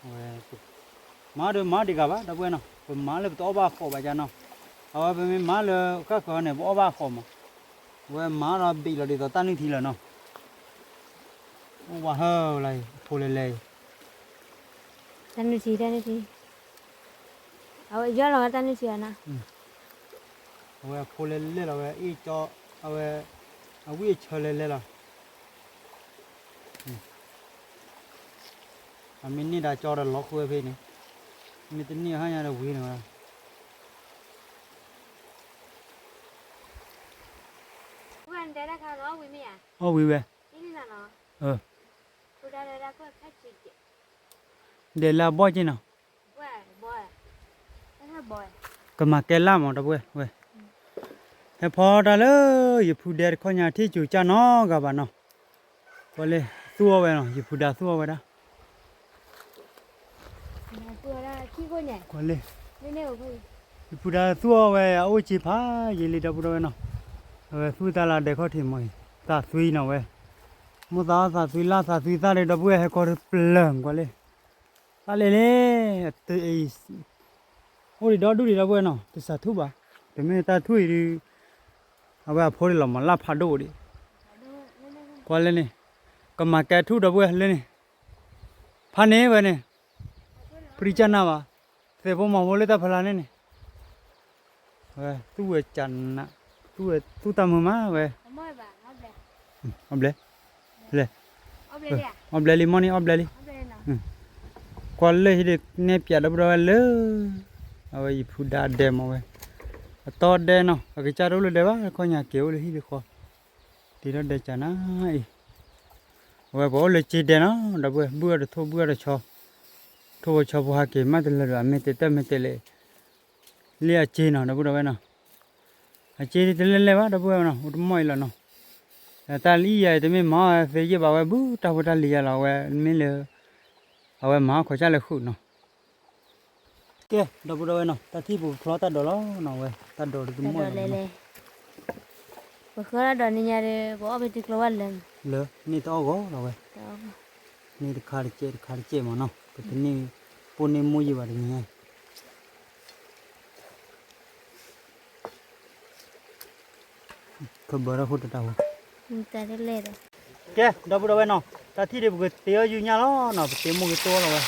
အဝဲ မၤဒီးမၤဒံးဂၤဘၣ် ဒီပုၢ်ဝဲၢ်နီၤ, ပမၤလၢပတအီၣ်ဘၣ်ဃီးဘၣ်ကနီၤ. အဝဲပမ့ၢ်မၤလၢဃၣ်ဃၢၤန့ၣ် ပအီၣ်ဘၣ်ဃီးမး, အဝဲမၤဒီးဘ့ၣ်လီၤဒ်သိးတၢ်နုၢ်ထံလီၤနီၤ. အိၣ်ဝးဟၢလၢအံၤ အဖိလဲၤလဲၤအံၤ, တၢ်နုၢ်ထံ တၢ်နုၢ်ထံ, အဝဲယီၢ်လီၤဝဲတၢ်နုၢ်ထံအီၤနီၤ. အဝဲအဖိလဲၤလဲၤလီၤဝဲ အ့ၣ်ကၠီ, အဝဲ အဝံၣ်အဆၢလဲၤလဲၤလီၤ. အမ့ၢ်န့ၢ်ဒၣ်ကၠီဒီးလီၤဃုဝဲဖဲန့ၣ်, မ့ၢ်တန့ၢ်ဟါညါဒီးဝံၤန့ၣ်ဝဲ. အီၣ်ဝံၤဝဲ, ဒဲးလၢအဘီၣ်က့နီၤ, ကမၤကဲလၢ်မး ဒီပုၢ်ဝဲၢ်ဝဲ, ဟဲဖီတၢ်လၢ ယဖုဒဲတခီညါ ထံၣ်စူၤကၢ်နီတဂၤဘၣ်နီၤ. ကွၢ်လၢ သူၣ်အီၣ်ဝဲနီၤ, ယဖုဒါသူၣ်အီၣ်ဝဲဒၣ် ကွၢ်လၢ ယဖုဒါသူၣ်အီၣ်ဝဲ အအိၣ်စ့ဖးယံာ်လံ ဒီပုၢ်ဒီဝဲၢ်နီၤ. အဝဲသူၣ်တၢ်လၢဒဲးခီၣ်ထံးမ့ၢ်အံၤ သးသွံနီၤဝဲ, မိၢ်သးအီၣ်သးသွံလၢ်သးသွံသၣ်ဒီး ဒီပုၢ်ဝဲၢ်ဟဲခီတပျၢၤကွၢ်လၢ သၣ်လဲၣ်လဲၣ် အိၣ်ဒံးဒီဒူၣ်ဒံး ဒီပုၢ်ဝဲၢ်နီၤ, တစးထူၣ်ဘၣ်, တမ့ၢ်တၢ်ထူၣ်အံၤဒီး အဝဲအဖိဒံးလီၤမး လၢ်ဖးဒိၣ်ဒံး, ကွၢ်လၢန့ၣ်, ကမၤကဲထူၣ် ဒီပုၢ်ဝဲၢ်လၢန့ၣ်, ဖးန့ၢ်ဝဲန့ၣ်, ပရံကၢ်နၢ်ဘၣ်, သဲးဖိမၤဖိလၢတၢ်ဖီလာ်န့ၣ်န့ၣ်, ဝဲသူၣ်ဝဲကနး, သူၣ်ဝဲသူၣ်တၢ်မုာ်မးဝဲ, အဘျဲၣ်, လဲၣ် အီၣ်ဘျဲလံမ့ၢ်န့ၣ် အီၣ်ဘျဲလံ. ကွၢ်လၢဟံၣ်ဒုးနဲၣ်ပၠးဒီပုၢ်ဒီဝဲၢ်လၢ အဝဲယဖုဒါဒဲမ့ၢ်ဝဲ အတီဒဲနီၤ အကစၢ်တအိၣ်လၢဒဲဘၣ် ခီညါက့ၤအိၣ်လၢဟံၣ်လၢဃီ တ့ထီၣ်ဒဲကနၤအံၤ အဝဲပှၤအိၣ်လၢစ့ဒဲနီၤ ဒီပုၢ်ဝဲၢ် ဘုၣ်အီၣ်တထိၣ်ဘုၣ်အီၣ်တဆီ ထိၣ်ဖိဆီဖိဟးက့ၤမးတလၢာ်ဒီး အမ့ၢ်တဲတၢ်မ့ၢ်တဲလဲၣ် လၢအစ့နီၤ ဒီပုၢ်ဒီဝဲၢ်နီၤ အစ့တလဲၤလဲၤဘၣ် ဒီပုၢ်ဝဲၢ်နီၤ အိၣ်တမီၢ်အံၤလီၤနီၤ တၢ်လၢယၤအံၤ တမ့ၢ်မၤအီၣ်သ့ယဲၢ်ဘၣ်ဝဲ ဘုတၢ်ဖိတၢ်လံၤယၤလီၤ အဝဲမ့ၢ်လၢ အဝဲမၤအီၣ်ခိးစၢ်လၢဃုာ်နီၤ ကဲ ဒီပုၢ်ဒီဝဲၢ်နီၤ တၢ်ထံၣ်ပကဖျီတၢ်ဒိးလီၤနီၤ အဝဲတၢ်ဒိးတမီၢ်လီၤ ပဃၢတၢ်ဒိးန့ၣ်ညါဒီး ပအီၣ်ဖဲတကျိဘၣ်လၢ လၢန့ၣ်တအီၣ်ဂီၤလီၤဝဲ န့ၣ်တခါတကဲးတခါတကဲးမးနီၤ ပတန့ၢ် ပိၢ်န့ၢ်မိၢ်ယံၤဘၣ်တနံၤညါ ခဘၢထီၣ်ခိၣ်တတၢ်ဝဲ ကဲ ဒီပုၢ်ဒီဝဲၢ်နီၤ တၢ်ထံၣ်ဒံးပကတ့အီၣ်ယုၢ်ညၣ်လီၤနီၤ ပတ့မိၢ်က့ၤတိၢ်လီၤဝဲ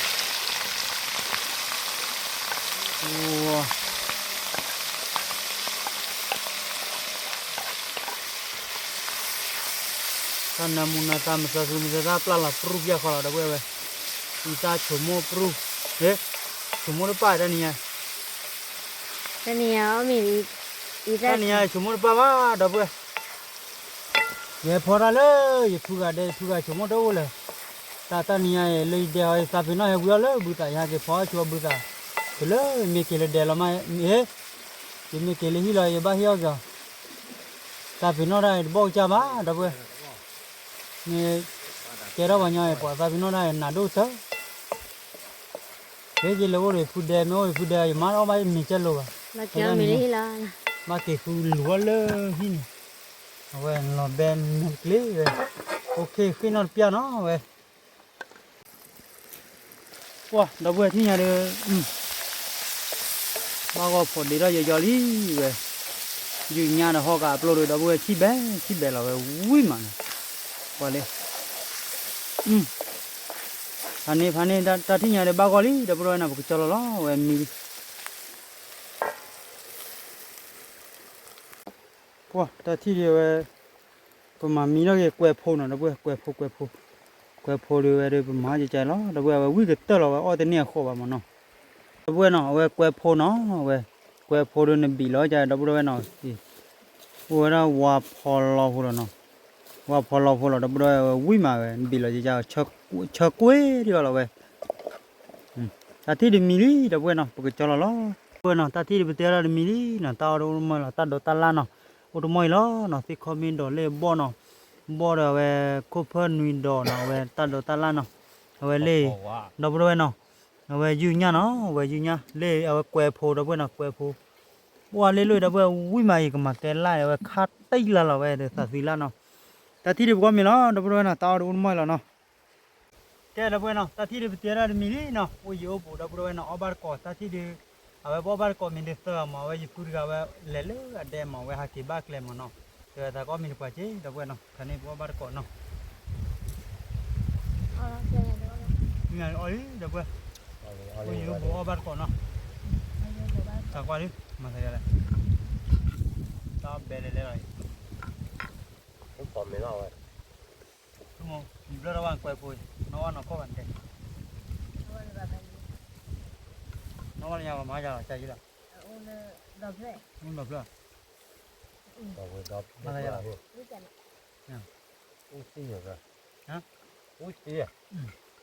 တၢ်နၢမူနၢသၣ်မသၢသူမသၢသၣ်ပျၢ်လီၤပြူၢ်ပျၢ်ဃီလီၤ ဒီပုၢ်ဝဲၢ် အံသၣ်ဆိမိၣ်ပြူၢ် ဟ့ ဆိမိၣ်တပၢ်တၢ်နံၤညါ တၢ်နံၤညါအီၣ်မ့ၢ် တၢ်နံၤညါဆိမိၣ်တပၢ်ဘၣ် ဒီပုၢ်ဝဲၢ် ယဟဲဖီတၢ်လၢ ယဖုဂၤဒဲး ယဖုဂၤဆိမိၣ်တအိၣ်လၢ တၢ်တၢ်နံၤညါအံၤ လၢယဒဲးအီၤ ယသးပ့ၤနီၣ်ဟဲဝံၤအီၣ်လၢဘုသး ယဟဲက့ၤဖီအီၣ်ဆိအီၣ်ဘုသး တုၤလၢယမ့ၢ်က့ၤလၢဒဲးလီၤမး ဟ့ ယမ့ၢ်က့ၤလၢဟံၣ်လီၤ ယဘၣ်ဟ့ၣ်အီၣ်က့ၤအီၤ သးပ့ၤနီၣ်တၢ်အံၤတဘီၣ်ကစၢ်ဘၣ် ဒီပုၢ်ဝဲၢ် မ့ၢ်ကဲထီၣ်ပှၤညီအံၤ ပှၤသးပ့ၤနီၣ်တၢ်အံၤနးဒိၣ်တၢ် ဖဲယလၢအိၣ်ဒီးယဖုဒဲ မ့ၢ်အိၣ်ဒီးယဖုဒဲ ယမါတအီၣ်ဘၣ်ယမ့ၤကၢ်လိာ်ဘၣ် ဘၣ်က့ၤဃုလူၤအီၣ်လၢဟံၣ်န့ၣ် အဝဲလီၤဘဲနကျ့ဝဲ အိၣ်ခ့ဃ့ၣ်နီၣ်တပျၢ်နီၤဝဲ ပှၢ် ဒီပုၢ်ဝဲၢ်ထံၣ်ညါဒီး ဘၣ်ဂီၢ်ဖိးဒ့ထီၣ်ယီၤယီၤလံဝဲ ယုၢ်ညါဒီးဟီၣ်ကးအပျိၢ်ဒီး ဒီပုၢ်ဝဲၢ်ထံၣ်ဘဲထံၣ်ဘဲလီၤဝဲဝံၤမးနီၤ ပှၢ်လံ ဖးန့ၢ်ဖးန့ၢ် တၢ်ထံၣ်ညါဒီးဘၣ်ဂီၢ်လံ ဒီပုၢ်ဝဲၢ်နီၤ ပကကၠီလီၤလီၤ အဝဲမံလံ ပှၢ် တၢ်ထံၣ်ဒံးဝဲ ပမၤမံထီၣ်က့ၤကွဲးဖိနီၤ ဒီပုၢ်ဝဲၢ် ကွဲးဖိ ကွဲးဖိ ကွဲးဖိဒံးဝဲဒီး ပမၤကကလီၤ ဒီပုၢ်ဝဲၢ် အဝဲဝံၣ်ကတၢၢ်လီၤဝဲ အီၣ်တန့ၢ်အဃိဘၣ်မးနီၤ ဒီပုၢ်ဝဲၢ်နီၤ အဝဲကွဲးဖိနီၤ အဝဲ ကွဲးဖိဒီးနဘံးလီၤကဒီပုၢ်ဝဲၢ်နီၤ အိၣ်ဝဲဒၣ်ဝါဖီလီဖိလီၤနီၤ ဝါဖီလီဖိလီၤ ဒီပုၢ်ဝဲၢ် အဝဲဝံၣ်မးဝဲ နဘံးလီၤက ဆၢကွ့ၢ်ဒံးလီၤဝဲ တၢ်ထံၣ်ဒံးမံလံ ဒီပုၢ်ဝဲၢ်နီၤ ပကကၠီလီၤလီၤ ဒီပုၢ်ဝဲၢ်နီၤ တၢ်ထံၣ်ဒံးပတဲဒၣ်တမံၤလံနီၤ တၢ်အီၣ်တအိၣ်တမီၢ်လီၤ တၢ်ဒိးတၢ်လၢ်နီၤ အိၣ်တမီၢ်အံၤလီၤနီၤ သ့ၣ်ခီမ့ၢ်ဒီးလၢဘီၣ်နီၤ ဘီၣ်ဒီးအဝဲ ခိၣ်ဖၢနွံဒီးနီၤ အဝဲတၢ်ဒိးတၢ်လၢ်နီၤ အဝဲလၢ ဒီပုၢ်ဝဲၢ်နီၤ အဝဲယုၢ်ညၣ်နီၤ အဝဲယုၢ်ညၣ် လၢအဝဲကွဲးဖိ ဒီပုၢ်ဝဲၢ်နီၤ ကွဲးဖိ ပှၢ်လၢလၢဒီပုၢ်ဝဲၢ် ဝံၣ်မးအံၤ ကမၤကဲလၢ် အဝဲခါတံၢ်လၢ်လီၤဝဲဒီးသးသံလၢ်နီၤ တၢ်ထံၣ်ဒံးပကီၢ်မ့ၢ်လီၤ ဒီပုၢ်ဝဲၢ်နီၤ တၢ်အီၣ်တအိၣ်တမီၢ်လီၤနီၤ ကဲ ဒီပုၢ်ဝဲၢ်နီၤ တၢ်ထံၣ်ဒံးပတဲဒၣ်တမံၤလံနီၤ အိၣ်ယံၤအိၣ်ဘူး ဒီပုၢ်ဝဲၢ်နီၤ အီၣ်ဘၣ်တကိး တၢ်ထံၣ်ဒံး အဝဲပအီၣ်ဘၣ်တကိးမ့ၢ်ဒ်သၢမး အဝဲယဖုတဂၤဝဲ လဲၤလၢအဒဲမး အဝဲဟးက့ၤဘၣ်ကျဲမးနီၤ တဲဝဲသးကအီၣ်မ့ၢ်တပှၤက့ ဒီပုၢ်ဝဲၢ်နီၤ ခါန့ၣ်ပအီၣ်ဘၣ်တကိးနီၤ အီၣ်လံ ဒီပုၢ်ဝဲၢ် အိၣ်ယံၤအိၣ်ဘူးအီၣ်ဘၣ်တကိးနီၤ သးကွၢ်လံ မၤသးယၤလဲၣ် တၢ်ဘဲလဲၤလဲၤလီၤ မ့ၢ်ဘျီၣ်တဝါကွဲးဖိ နီၢ်ဝါနီၢ်ကီၢ်ဘၣ်တဲ နီၢ်ဝါလၢညါပှၤမၤယၤလီၤ ကၢ်ယံလီၤ မ့ၢ်ဘျီၣ် မၤသးယၤလီၤ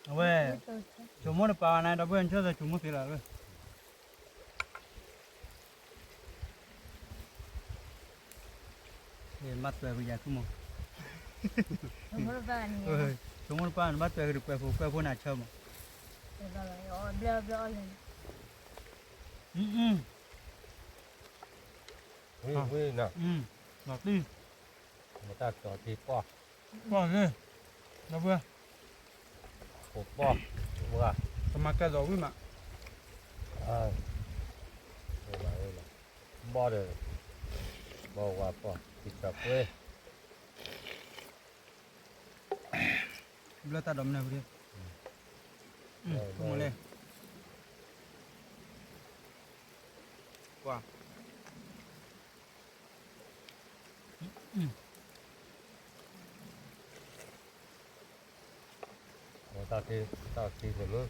အဝဲ ဆိကမိၣ်တပာ်ဝဲန့ၣ် ဒီပုၢ်ဝဲၢ် နဆိကမိၣ်သ့လီၤ ဘၣ်တွဲကယၤခုမး ဆိကမိၣ်တပာ် နဘၣ်တွဲကဒီးကွဲးဖိ ကွဲးဖိန့ၣ်ဆၢမး ဝံၤဝံၤနီၤ လီၤတံၢ် မတၢ်ကီၤတံၢ်ပှၢ် ပှၢ်ဂ့ၤ ဒီပုၢ်ဝဲၢ် ပှၢ် ကမၤကဲသိးဝံၣ်မး ဘီၣ်ဒီး ဘီၣ်ဝါပှၢ် တံၤသးကွဲ ဘျၢတၢ်ဒိးမနုၤပူၤဒံး ဆိကမိၣ်လဲၣ် ပှၢ် တၢ်ခံန့ၣ်မ့ၢ်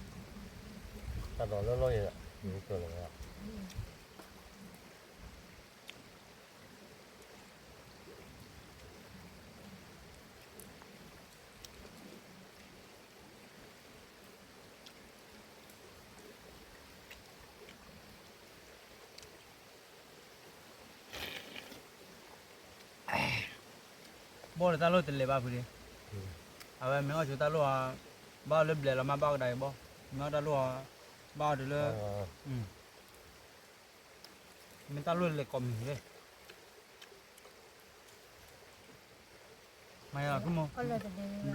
တၢ်ဒိးလၢလီၢ်ယဲၢ် မ့ၢ်ကၢၢ်လီၤဝဲ ဘီၣ်ဒီးတၢ်လိၣ်တလဲၤဘၣ်ဖုဒ့, အဝဲမ့ၢ်အီၣ်ဆိတၢ်လိၣ်အီၤ, ဘၣ်အီၤလၢဘျဲးလီၤမး ဘၣ်အီၤကဒါက့ၤဘီၣ်, မ့ၢ်အီၣ်တၢ်လိၣ်အီၤ, ဘၣ်အီၤတုၤလၢ, မ့ၢ်တၢ်လိၣ်လဲၤကိးမံၤလၢ မၤယၤလီၤဖုမိၢ်,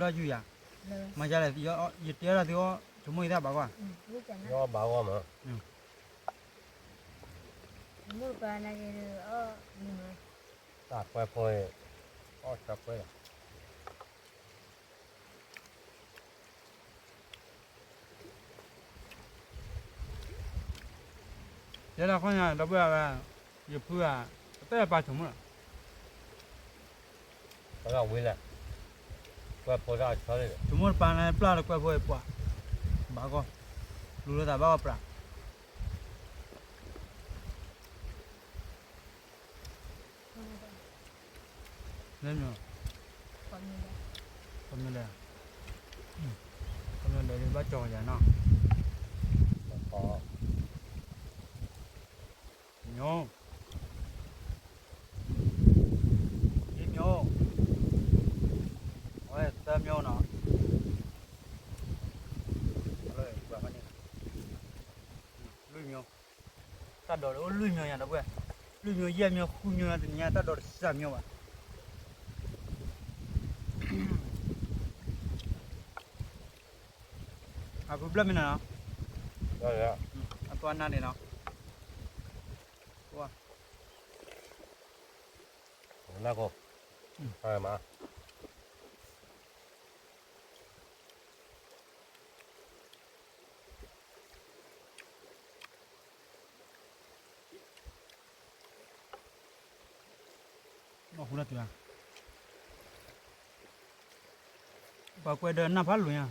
ဘျီယူၤယၤ, မၤယၤလဲၣ်, ယတဲဒၣ်သုအီၣ် ဆိကမိၣ်ယသးဘၣ်ကွၢ်, ယအီၣ်ဘၣ်ဂီၢ်မး, တၢ်ကွဲဖိ, အီၣ်တၢ်ကွဲလီၤ ယဲဒၣ်ခီညါ ဒီပုၢ်ဝဲၢ်, ယဖုဧါ, အတဲပာ်ဆိကမိၣ်လီၤ, ဝဲလဲၣ်, ကွဲဖိတၢ်အဆၢလံ, ဆိကမိၣ်တပာ်န့ၣ် ပျၢ်လၢကွဲဖိအပှၤ, ဘၣ်ဂီၢ်, လူၤလိာ်သးဘၣ်ဂီၢ်ပြး လၢမ့ၢ်, ခီမ့ၢ်လဲၣ်, ခီမ့ၢ်လဲၣ် ဘၣ်ကၠီၤယၤနီၤ, မျိုး, လေးမျိုး, အဝဲသၢမျိုးနီၤ, လွံၢ်မျိုး, တၢ်ဒိးအိၣ်လွံၢ်မျိုးညါ ဒီပုၢ်ဝဲၢ်, လွံၢ်မျိုး ယဲၢ်မျိုး ဃုမျိုးညါ တနံၤညါတၢ်ဒိးတစၢ်မျိုးဘၣ်, အဖုဘျၢၣ်မ့ၢ်နီၤ, အသွါနါန့ၣ်နီၤ, နၢ်ကိၣ်, မၤ ဘၣ်ဃူလၢ်တုၤဧါ, ပှၤကွဲးဒီးနၢ်ဖးလိာ်ညါ,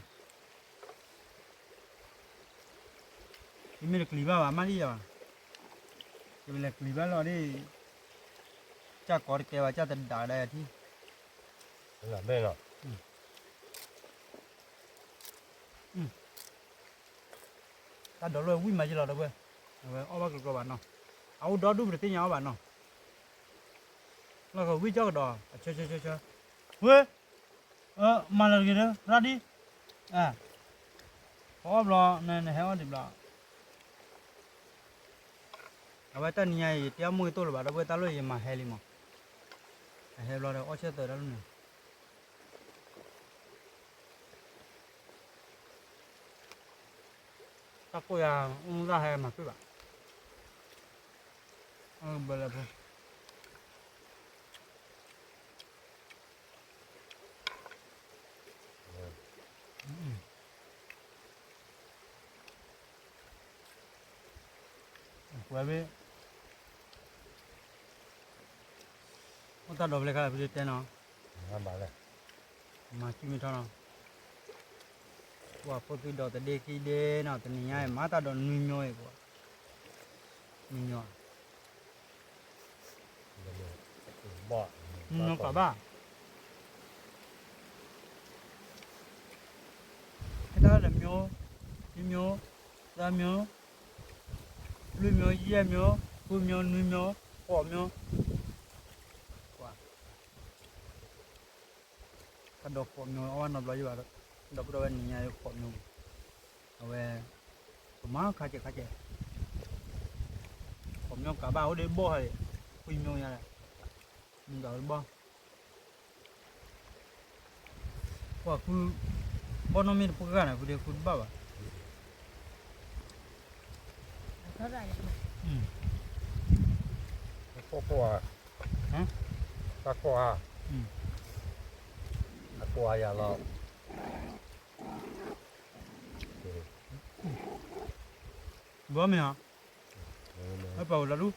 ယမ့ၢ်တကျံၤဘၣ်ဘၣ် မ့ၢ်ဒ်ယၤဘၣ်, ယမ့ၢ်လဲၤကျံၤဘၣ်လီၤဒ်, ကၢ်ကီတကဲဘၣ် ကၢ်တဒၣ်ဒၣ်ယၤထံ, ဘဲၣ်လီၤ တၢ်ဒိးလိာ်ဝံၣ်မးယလီၤဒီပုၢ်ဝဲၢ်, အဝဲအီၣ်ဘၣ်ကျိၤကျိၤဘၣ်နီၤ, အအိၣ်ဒီဒူၣ်ပတသ့ၣ်ညါအီၣ်ဘၣ်နီၤ, လီၢ်ကဝံၣ်ကၠီကဒီး အဆၢဆၢဆၢဆၢ, ဝဲ, မၤလၢတဂ့ၤဒီး ရၣ်ဒံ, ပအီၣ်ဘျီ နဟဲအီၣ်ဒံးဘျီ, အဝဲတၢ်နံၤညါအံၤ ယတဲအီၣ်မိၢ်ဂ့ၤတိၢ်လၢၤဘၣ် ဒီပုၢ်ဝဲၢ် တၢ်လိၣ်ယမၤဟဲလံမး, အဟဲဘျီဒီးအီၣ်ဆၢသၢတၢ်လိၣ်န့ၣ် တၢ်ကိၢ်ယၤ အိၣ်မူသၣ်ဟဲမၤကွံာ်ဘၣ်, အဘၢလၢဖိ, ကွဲးဘ့ၣ်, အိၣ်တၢ်ဒိးဖျဲၣ်ခါဖဲတဲနီၤ, မၤစုမ့ၢ်ထီနီၤ, ပှၤဖိသံဒီးတဒ့ခံဒ့နီၤ တနံၤညါအံၤ မၤတၢ်ဒိးနွံမျိုးအံၤပှၤ, နွံမျိုး, နွံမျိုးကဘၣ်, ဟဲတၢ်လၢ မျိုး, တစ်မျိုး, သၢမျိုး, လွံၢ်မျိုး, ယဲၢ်မျိုး, ဃုမျိုး, နွံမျိုး, ဃိးမျိုး, ပှၤ တၢ်ဒိးဃိးမျိုး အီၣ်ဘၣ်နီတဘျီယဘၣ်, ဒီပုၢ်ဒီဝဲၢ်နံၤညါဃိးမျိုး, အဝဲ, ပမၤခါကဲးခါကဲး, ဃိးမျိုးကဘၣ်အိၣ်ဒံးဘီၣ်ဟဲ, ခွံမျိုးညါ, မုၢ်ဂၤအိၣ်ဒံးဘီၣ်, ပှၤဃု, ဘီၣ်နီၢ်မ့ၢ်တပှဲၤဂၤန့ၣ် ဃုဒံးဃုတဘၣ်ဘၣ်, တၢ်ကိၢ်ဧါ, တၢ်ကိၢ်ဧါယၤလီၤ, ဘီမ့ၢ်ဧါ, အပှၤအိၣ်လီၤဒူ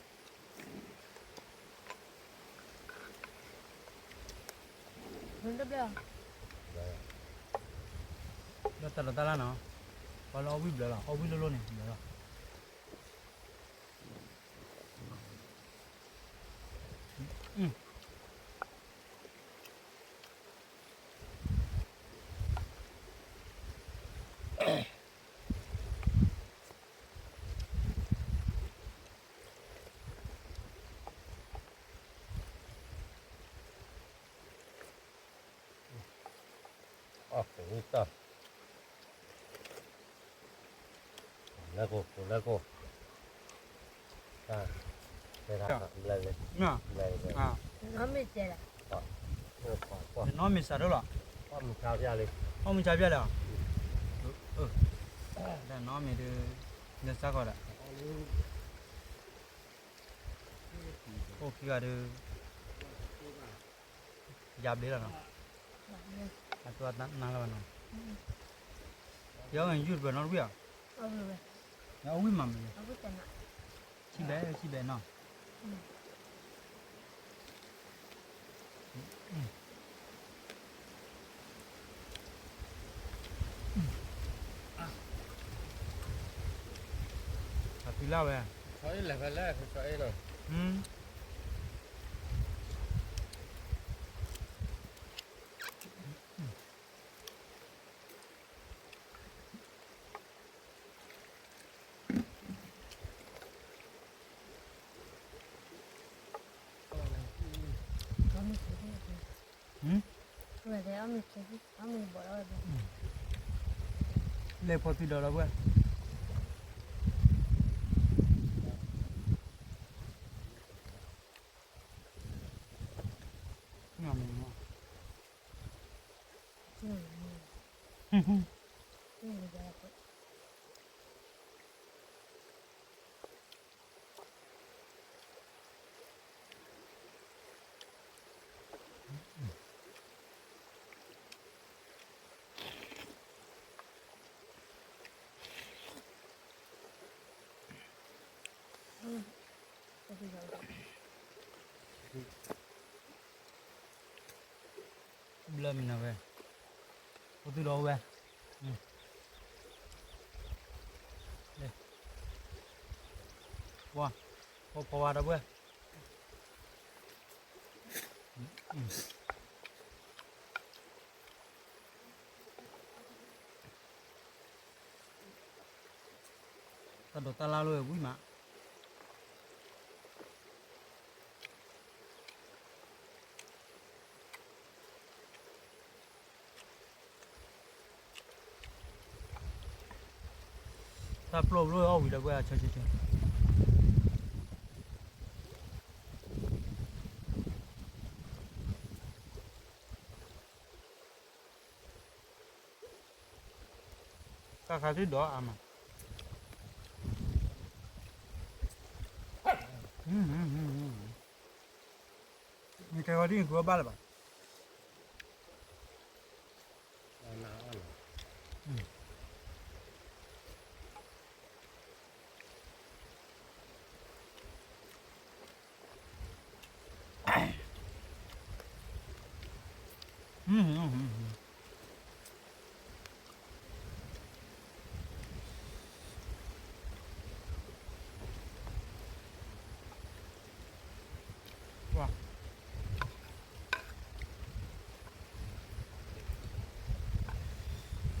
ၣ် တဘျီ, လၢတၢ်ဒိးတၢ်လၣ်နီၤ, ပှၤလၢအီၣ်ဝံၣ်ဘျၢလီၤ, အီၣ်ဝံၣ်လိၣ်လိၣ်န့ၣ် ဘျၢလီၤ. အီၣ် လဲၤကိၢ် လဲၤကိၢ်, တၢ် တၢ် ဘျဲၣ်လံ, ဘျဲၣ်လံ, နီၢ်မ့ၢ်စးထီၣ်လီၤ, အီၣ်မုၢ်ဆါဖၠၣ်လံ, အီၣ်မုၢ်ဆါဖၠၣ်လံ, နီၢ်မ့ၢ်ဒုး လၢစးကီးဒီး အိၣ်ခံဂၤဒီး ယါဘျ့လီၤနီၤ, အတိၢ်နါလၢၤဘၣ်နီၤ, ယအီၣ်ဂ့ၤယုၢ်တဘျီနီတဝံၣ်ဧါ, ယအီၣ်ဝံၣ်မးမ့ၢ်, ဆံၣ်ဘဲ ဆံၣ်ဘဲနီၤ. အဖံလၢ်ဝဲ, လဲၤဖီသုဒီးလီၤပှဲၤ, ဘျၢမံၤနၤဝဲ, အိၣ်သုဒီးအိၣ်ဝဲ, ပှၤ, ဖီဖီဝါဒီပုၢ်ဝဲၢ်, တၢ်ဒိးတၢ်လၢ်လိာ်ဝဲဝံၤမး, တၢ်ပျီၢ်ဘျီၣ်အီၣ်ဝံၤဒီးပှဲၤအဆၢဆၢဆၢ တၢ်ခါသ့ၣ်ဒီးအါမး, နကဲဝဲဒ်နကွၢ်ဘၣ်လၢၤဘၣ်.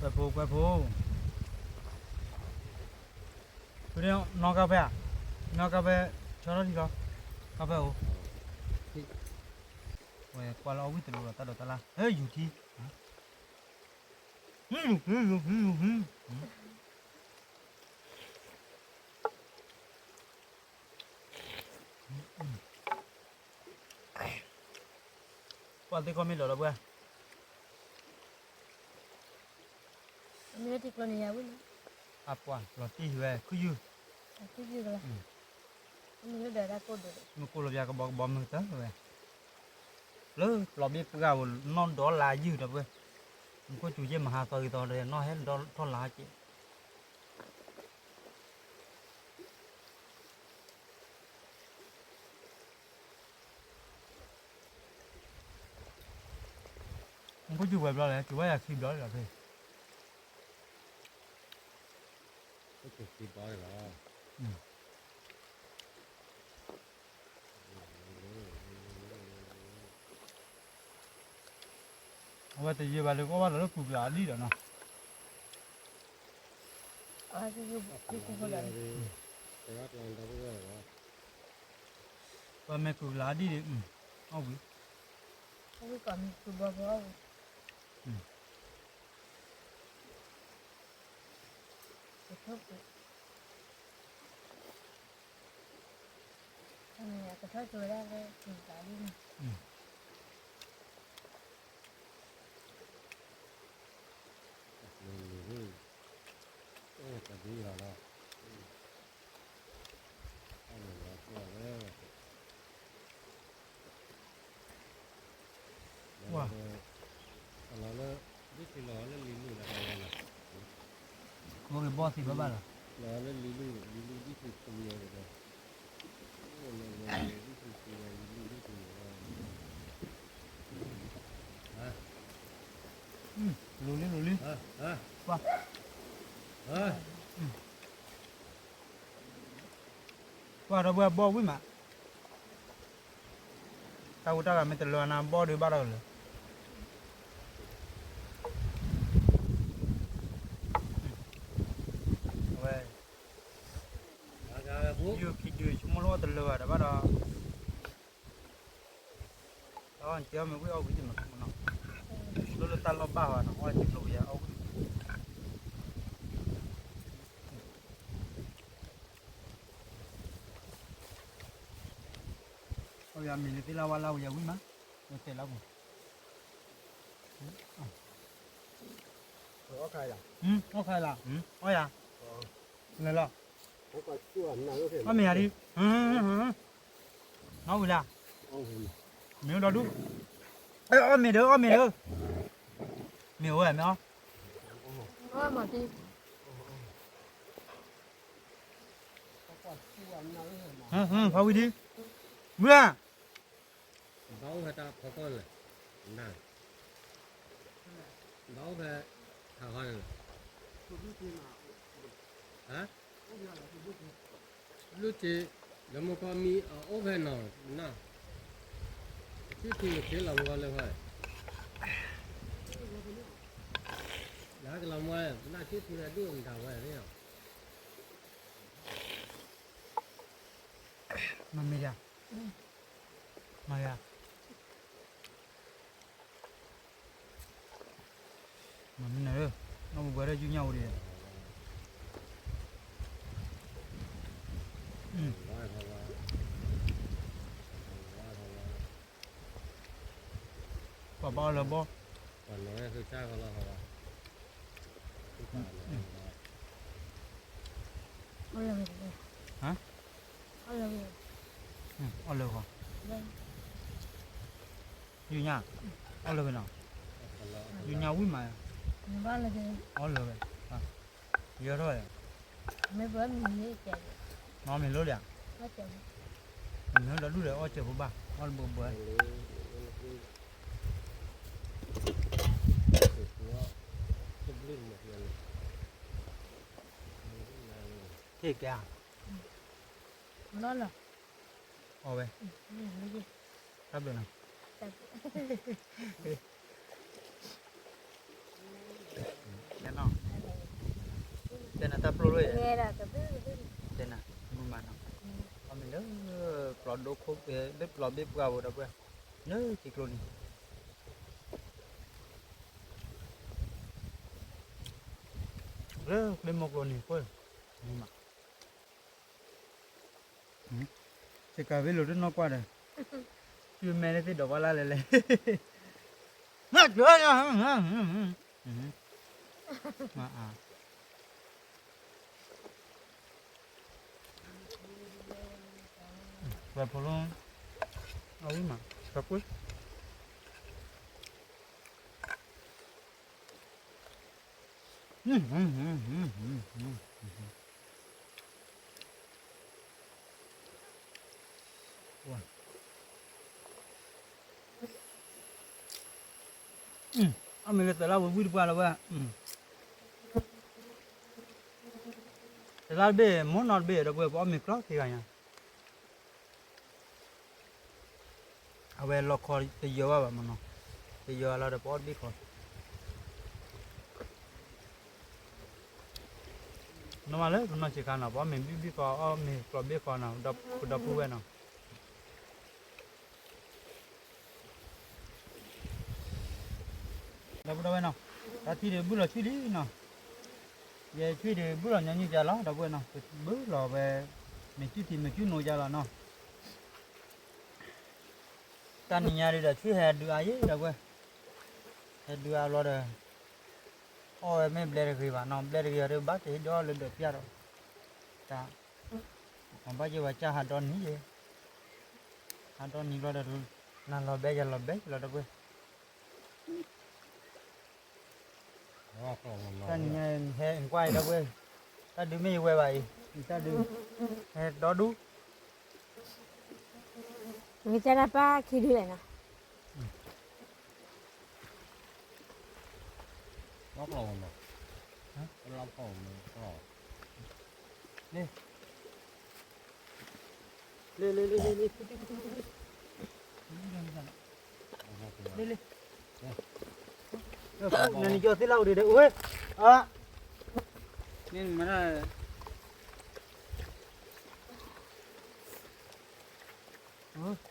ကွဲးဖိ ကွဲးဖိ, ဖုန့ၣ် နီၢ်ကါဖဲဧါ, နီၢ်ကါဖဲ ဆီထီၣ်ထံလီၤ, ကါဖဲအိၣ်, ဝဲကွၢ်လၢအီၣ်ဝံၣ်တလိၤဒီးတၢ်ဒိးတၢ်လၢ်, ဟဲယူၤထံ, ယူၤဖံ ယူၤဖံ ယူၤဖံ. ပှၤသ့ၣ်ခီမ့ၢ်လီၤလီၤပှဲၤ, မ့ၢ်လၢထံကျိန့ၣ်ယၤဝံၣ်လီၤ, အပှၤလီၤတံၢ်ဝဲ ခုၣ်ယုၢ်, မ့ၢ်ကိၣ်လီၤပျးကဘီကဘီမုၢ်တၢ်ဝဲ, လၢပျီဘ့ၣ်ပှၢ်ဧိၤ နီၢ်ဒီလါယုၢ်ဒီးပှဲၤ, မူခိၣ်စူၤယဲၢ်မဟါသီဂ့ၤသီဒီး နီၢ်ဟဲဒီထီၣ်လါကဲး. မူခိၣ်စူၤဝဲၤဘျီလဲၣ်, စူၤဝဲယၤခံဘျီလီၤဖဲ, ကသံဘီတဂၤလီၤ. အဝဲတယံာ်ဘၣ်လၢကအိၣ်ဘၣ်ဒီးလၢကူၣ်ကျးအဒံၣ်ဒီးနီၤ. ပှၤမ့ၢ်ကူၣ်ကျးအဒံၣ်ဒီး အီၣ်ဝံၤ အီၣ်ဝံၤ ကထီၣ်က့ၤဝဲဒၣ်လၢ ဝါ လီၤလၢ ဒ်ထံလီၤလၢလံၤလူၢ်လၢ ဘီက့ၤဘီသံဘၣ်ဘၣ်လီၤ. လီၤလၢလံၤလူၢ် လံၤလူၢ်ဒ်ထံလီၤဒီး လူၤလံ လူၤလံ ပှၤ ပှၤဒီပုၢ်ဝဲၢ်ဘီဝံၣ်မး တၢ်ဝံတၢ်ဂၤမ့ၢ်တလၢနၤဘီဒုးဘၣ်ဒီးလၢ အဝဲ ယိၤခံဒုး ဆိကမိၣ်လၢအီၣ်တလၢဘၣ်ဒီးဘၣ်ဒီး အီၣ်က့ၤအီၣ်မ့ၢ်ဝံၣ်အီၣ်ဝံၣ်တမ့ၢ်မနီၤ ဒိၣ်လၢတၢ်လီၢ်ဘၣ်ဝဲနီၤ အီၣ်က့ၤကျိယၤအီၣ်ဝံၣ် အီၣ်ယၤမ့ၢ်လၢသ့ၣ်လၢဝါလၢဝဲယၤဝံၣ်မး လၢတဲလၢပူၤ အီၣ်ခါလၢ အီၣ်ယၤ လဲၤလီၤ အီၣ်မ့ၢ်ယၤဒ် နီၢ်ဝံၤလၢ မ့ၢ်ဒီဒူၣ် အီၣ်မ့ၢ်ဒီး အီၣ်မ့ၢ်ဒီး မ့ၢ်အိၣ်ဝဲမ့ၢ်အီၣ် ဖးဝံၤဒ် ဝံၤဧါ ဘၣ်အိၣ်ဖဲတၢ်ဖီကီၢ်န့ၣ် နၤ ဘၣ်အိၣ်ဖဲ ထးခီန့ၣ် ဟါ ဘျုးထံ လၢမိၢ်ကီၢ်မံ အအိၣ်ဖဲနီၤ နၤ ဆံထံက့ၤလီၤမိၢ်ကီၢ်လၢခီ လၢကလီၤမွဲ နၤဆံထံလၢဒိၣ်မတၤဝဲန့ၣ် မမ့ၢ်ယၤ မၤယၤ မၤမနုၤလၢ နီၢ်ပှၤဒီးယူညါဝဲဒၣ် ပှၤဘၣ်အီၣ်လၢဘီ ပှၤနီၢ်ဝဲဃုတၢ်ကလီၤဟီ ဟါ အီၣ်လၢဂီၤ ယူညါ အီၣ်လၢဂီၤနီၤ ယူညါဝံၣ်မး အီၣ်လၢဝဲ ယဲထီၣ်ဝဲ မ့ၢ်လီၤလံဧါ မ့ၢ်ဒီဒူၣ်ဒီးအီၣ်စဲးဖိဘၣ် အီၣ်တဘိဘိ ဟ့ၣ်ကဲ အီၣ်ဝဲ တၢ်ဘျုးနီၤ တဲနၤ တဲနၤတၢ်ပျိလီၤ တဲနၤ မုာ်မးနီၤ အီၣ်မ့ၢ်လၢ ပျီဒိခိၣ် လၢပျီဘ့ၣ်ပှၢ်ဝဲဒီပုၢ်ဝဲၢ် လၢထံကျိန့ၣ် လၢကျဲမုၢ်ကျိန့ၣ် မုာ်မး စကၤဝ့ၢ်လိာ်တနီၢ်ကွၢ်ဒီး စုမဲလၢသ့ၣ်ဒီးပှၢ်လၢ်လဲၣ်လဲၣ် ပှၤဖိလီၤ အဝံၣ်မး ပှၤကွၢ် အမ့ၢ်လၢသၢလၢဝဲဝံၣ်တပှၢ်လၢၤဝဲ အ တလါတဘ့ၣ် မ့ၢ်နီတဘ့ၣ်ဒီပုၢ်ဝဲၢ် ပအီၣ်မ့ၤကျီသ့ဂၤညါ, အဝဲလီခီတယၢၤဘၣ်ဘၣ်မနီၤ, တယၢၤလီၤဒီးပအီၣ်တဘ့ၣ်ဃီ နီၢ်မးလၢပနီၢ်ဆံးခါနီၤ ပအီၣ်မ့ၤဘ့ၣ်ဘ့ၣ်ဃီ အီၣ်မ့ၤကျီဘ့ၣ်ဃီနီၤ ပဒီပုၢ်ဝဲၢ်နီၤ. ဒီပုၢ်ဝဲၢ်နီၤ, တၢ်ထံၣ်ဒီးဘုၣ်လီၤဆံၣ်လံနီၤ, ယဲဆံၣ်ဒီးဘုၣ်လီၤညီနုၢ်ကလီၤ ဒီပုၢ်ဝဲၢ်နီၤ, ကဘုၣ်လီၤဝဲ မ့ၢ်ဆံၣ်ထံမ့ၢ်ဆံၣ်နိကလီၤနီၤ. တၢ်နံၤညါဒုးဒီးဆံၣ်ဟဲဒုးအါယဲ ဒီပုၢ်ဝဲၢ်, ဟဲဒုးအါဘျီဒီး အီၣ်ဝဲမ့ၢ်ဘျဲတဂ့ၤဘၣ်နီၤ, ဘျဲတဂ့ၤအီၤဒီးဘၣ်ကဟ့ၣ်ဒီးလၢဒၢးပျၢ်ဒီး, တၢ်, အဘၣ်ယဲဝဲကၢ်ဟးဒီနံၤယဲ, ဟးဒီနံၤဘျီဒီး နၤလီၤဘဲယလီၤဘဲလီၤ ဒီပုၢ်ဝဲၢ်. တၢ်နံၤညါဟဲကွၢ်အံၤ ဒီပုၢ်ဝဲၢ်, တၢ်ဒုးမ့ၢ်ယဝဲဘၣ်အံၤ, တၢ်ဒုး, ဟဲဒီဒူၣ် မ့ၢ်ကဲဒၣ်ပၢ်ခံဒုလဲၣ်နီၤ. လၢ လၢ လၢ လၢ လၢ နနံၤကၠီသ့ၣ်လၢအိၣ်ဒံးဒဲး အိၣ်ဝဲ, အ, မ့ၢ်မတၤ မ့ၢ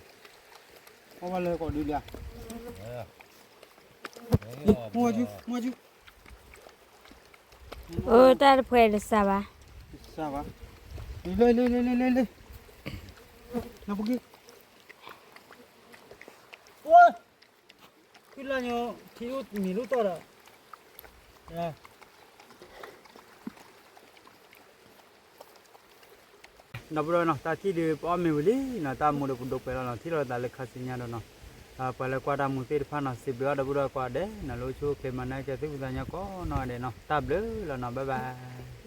်, အဝဲလၢကီးဒုးလၢ, မွၤ, အိၣ်တၢ်တဖှဲးတစၢ်ဘၣ်, တစၢ်ဘၣ်, လ့လ့လ့လ့လ့လ့, နပက့ၤ, အိၣ်, ခုလၢညိ ထံမံၤလူၢ်တီၢ်ဒီး ဒီပုၢ်ဝဲၢ်နီၤ တၢ်ထံၣ်ဒုးပအီၣ်မ့ၤဝံၤလံနီၤ တၢ်မူဒီးပဒိးပှဲၤလီၤနီၤ ထံၣ်လိာ်သးလၢခါဆူညါဒီးနီၤ ပှၤလၢကွၢ်တၢ်မူသ့ၣ်တဖၣ်နီၤ စံးဘျုးအီၣ်ဒီပုၢ်ဝဲၢ်ကိးဂၤဒဲးနီၤ လၢအိၣ်ဆူၣ်အိၣ်ချ့မၤနၢၤကဲသုပသးညီကိးနီၢ်ဂၤဒဲးနီၤ တၢ်ဘျုးလီၤနီၤ bye bye.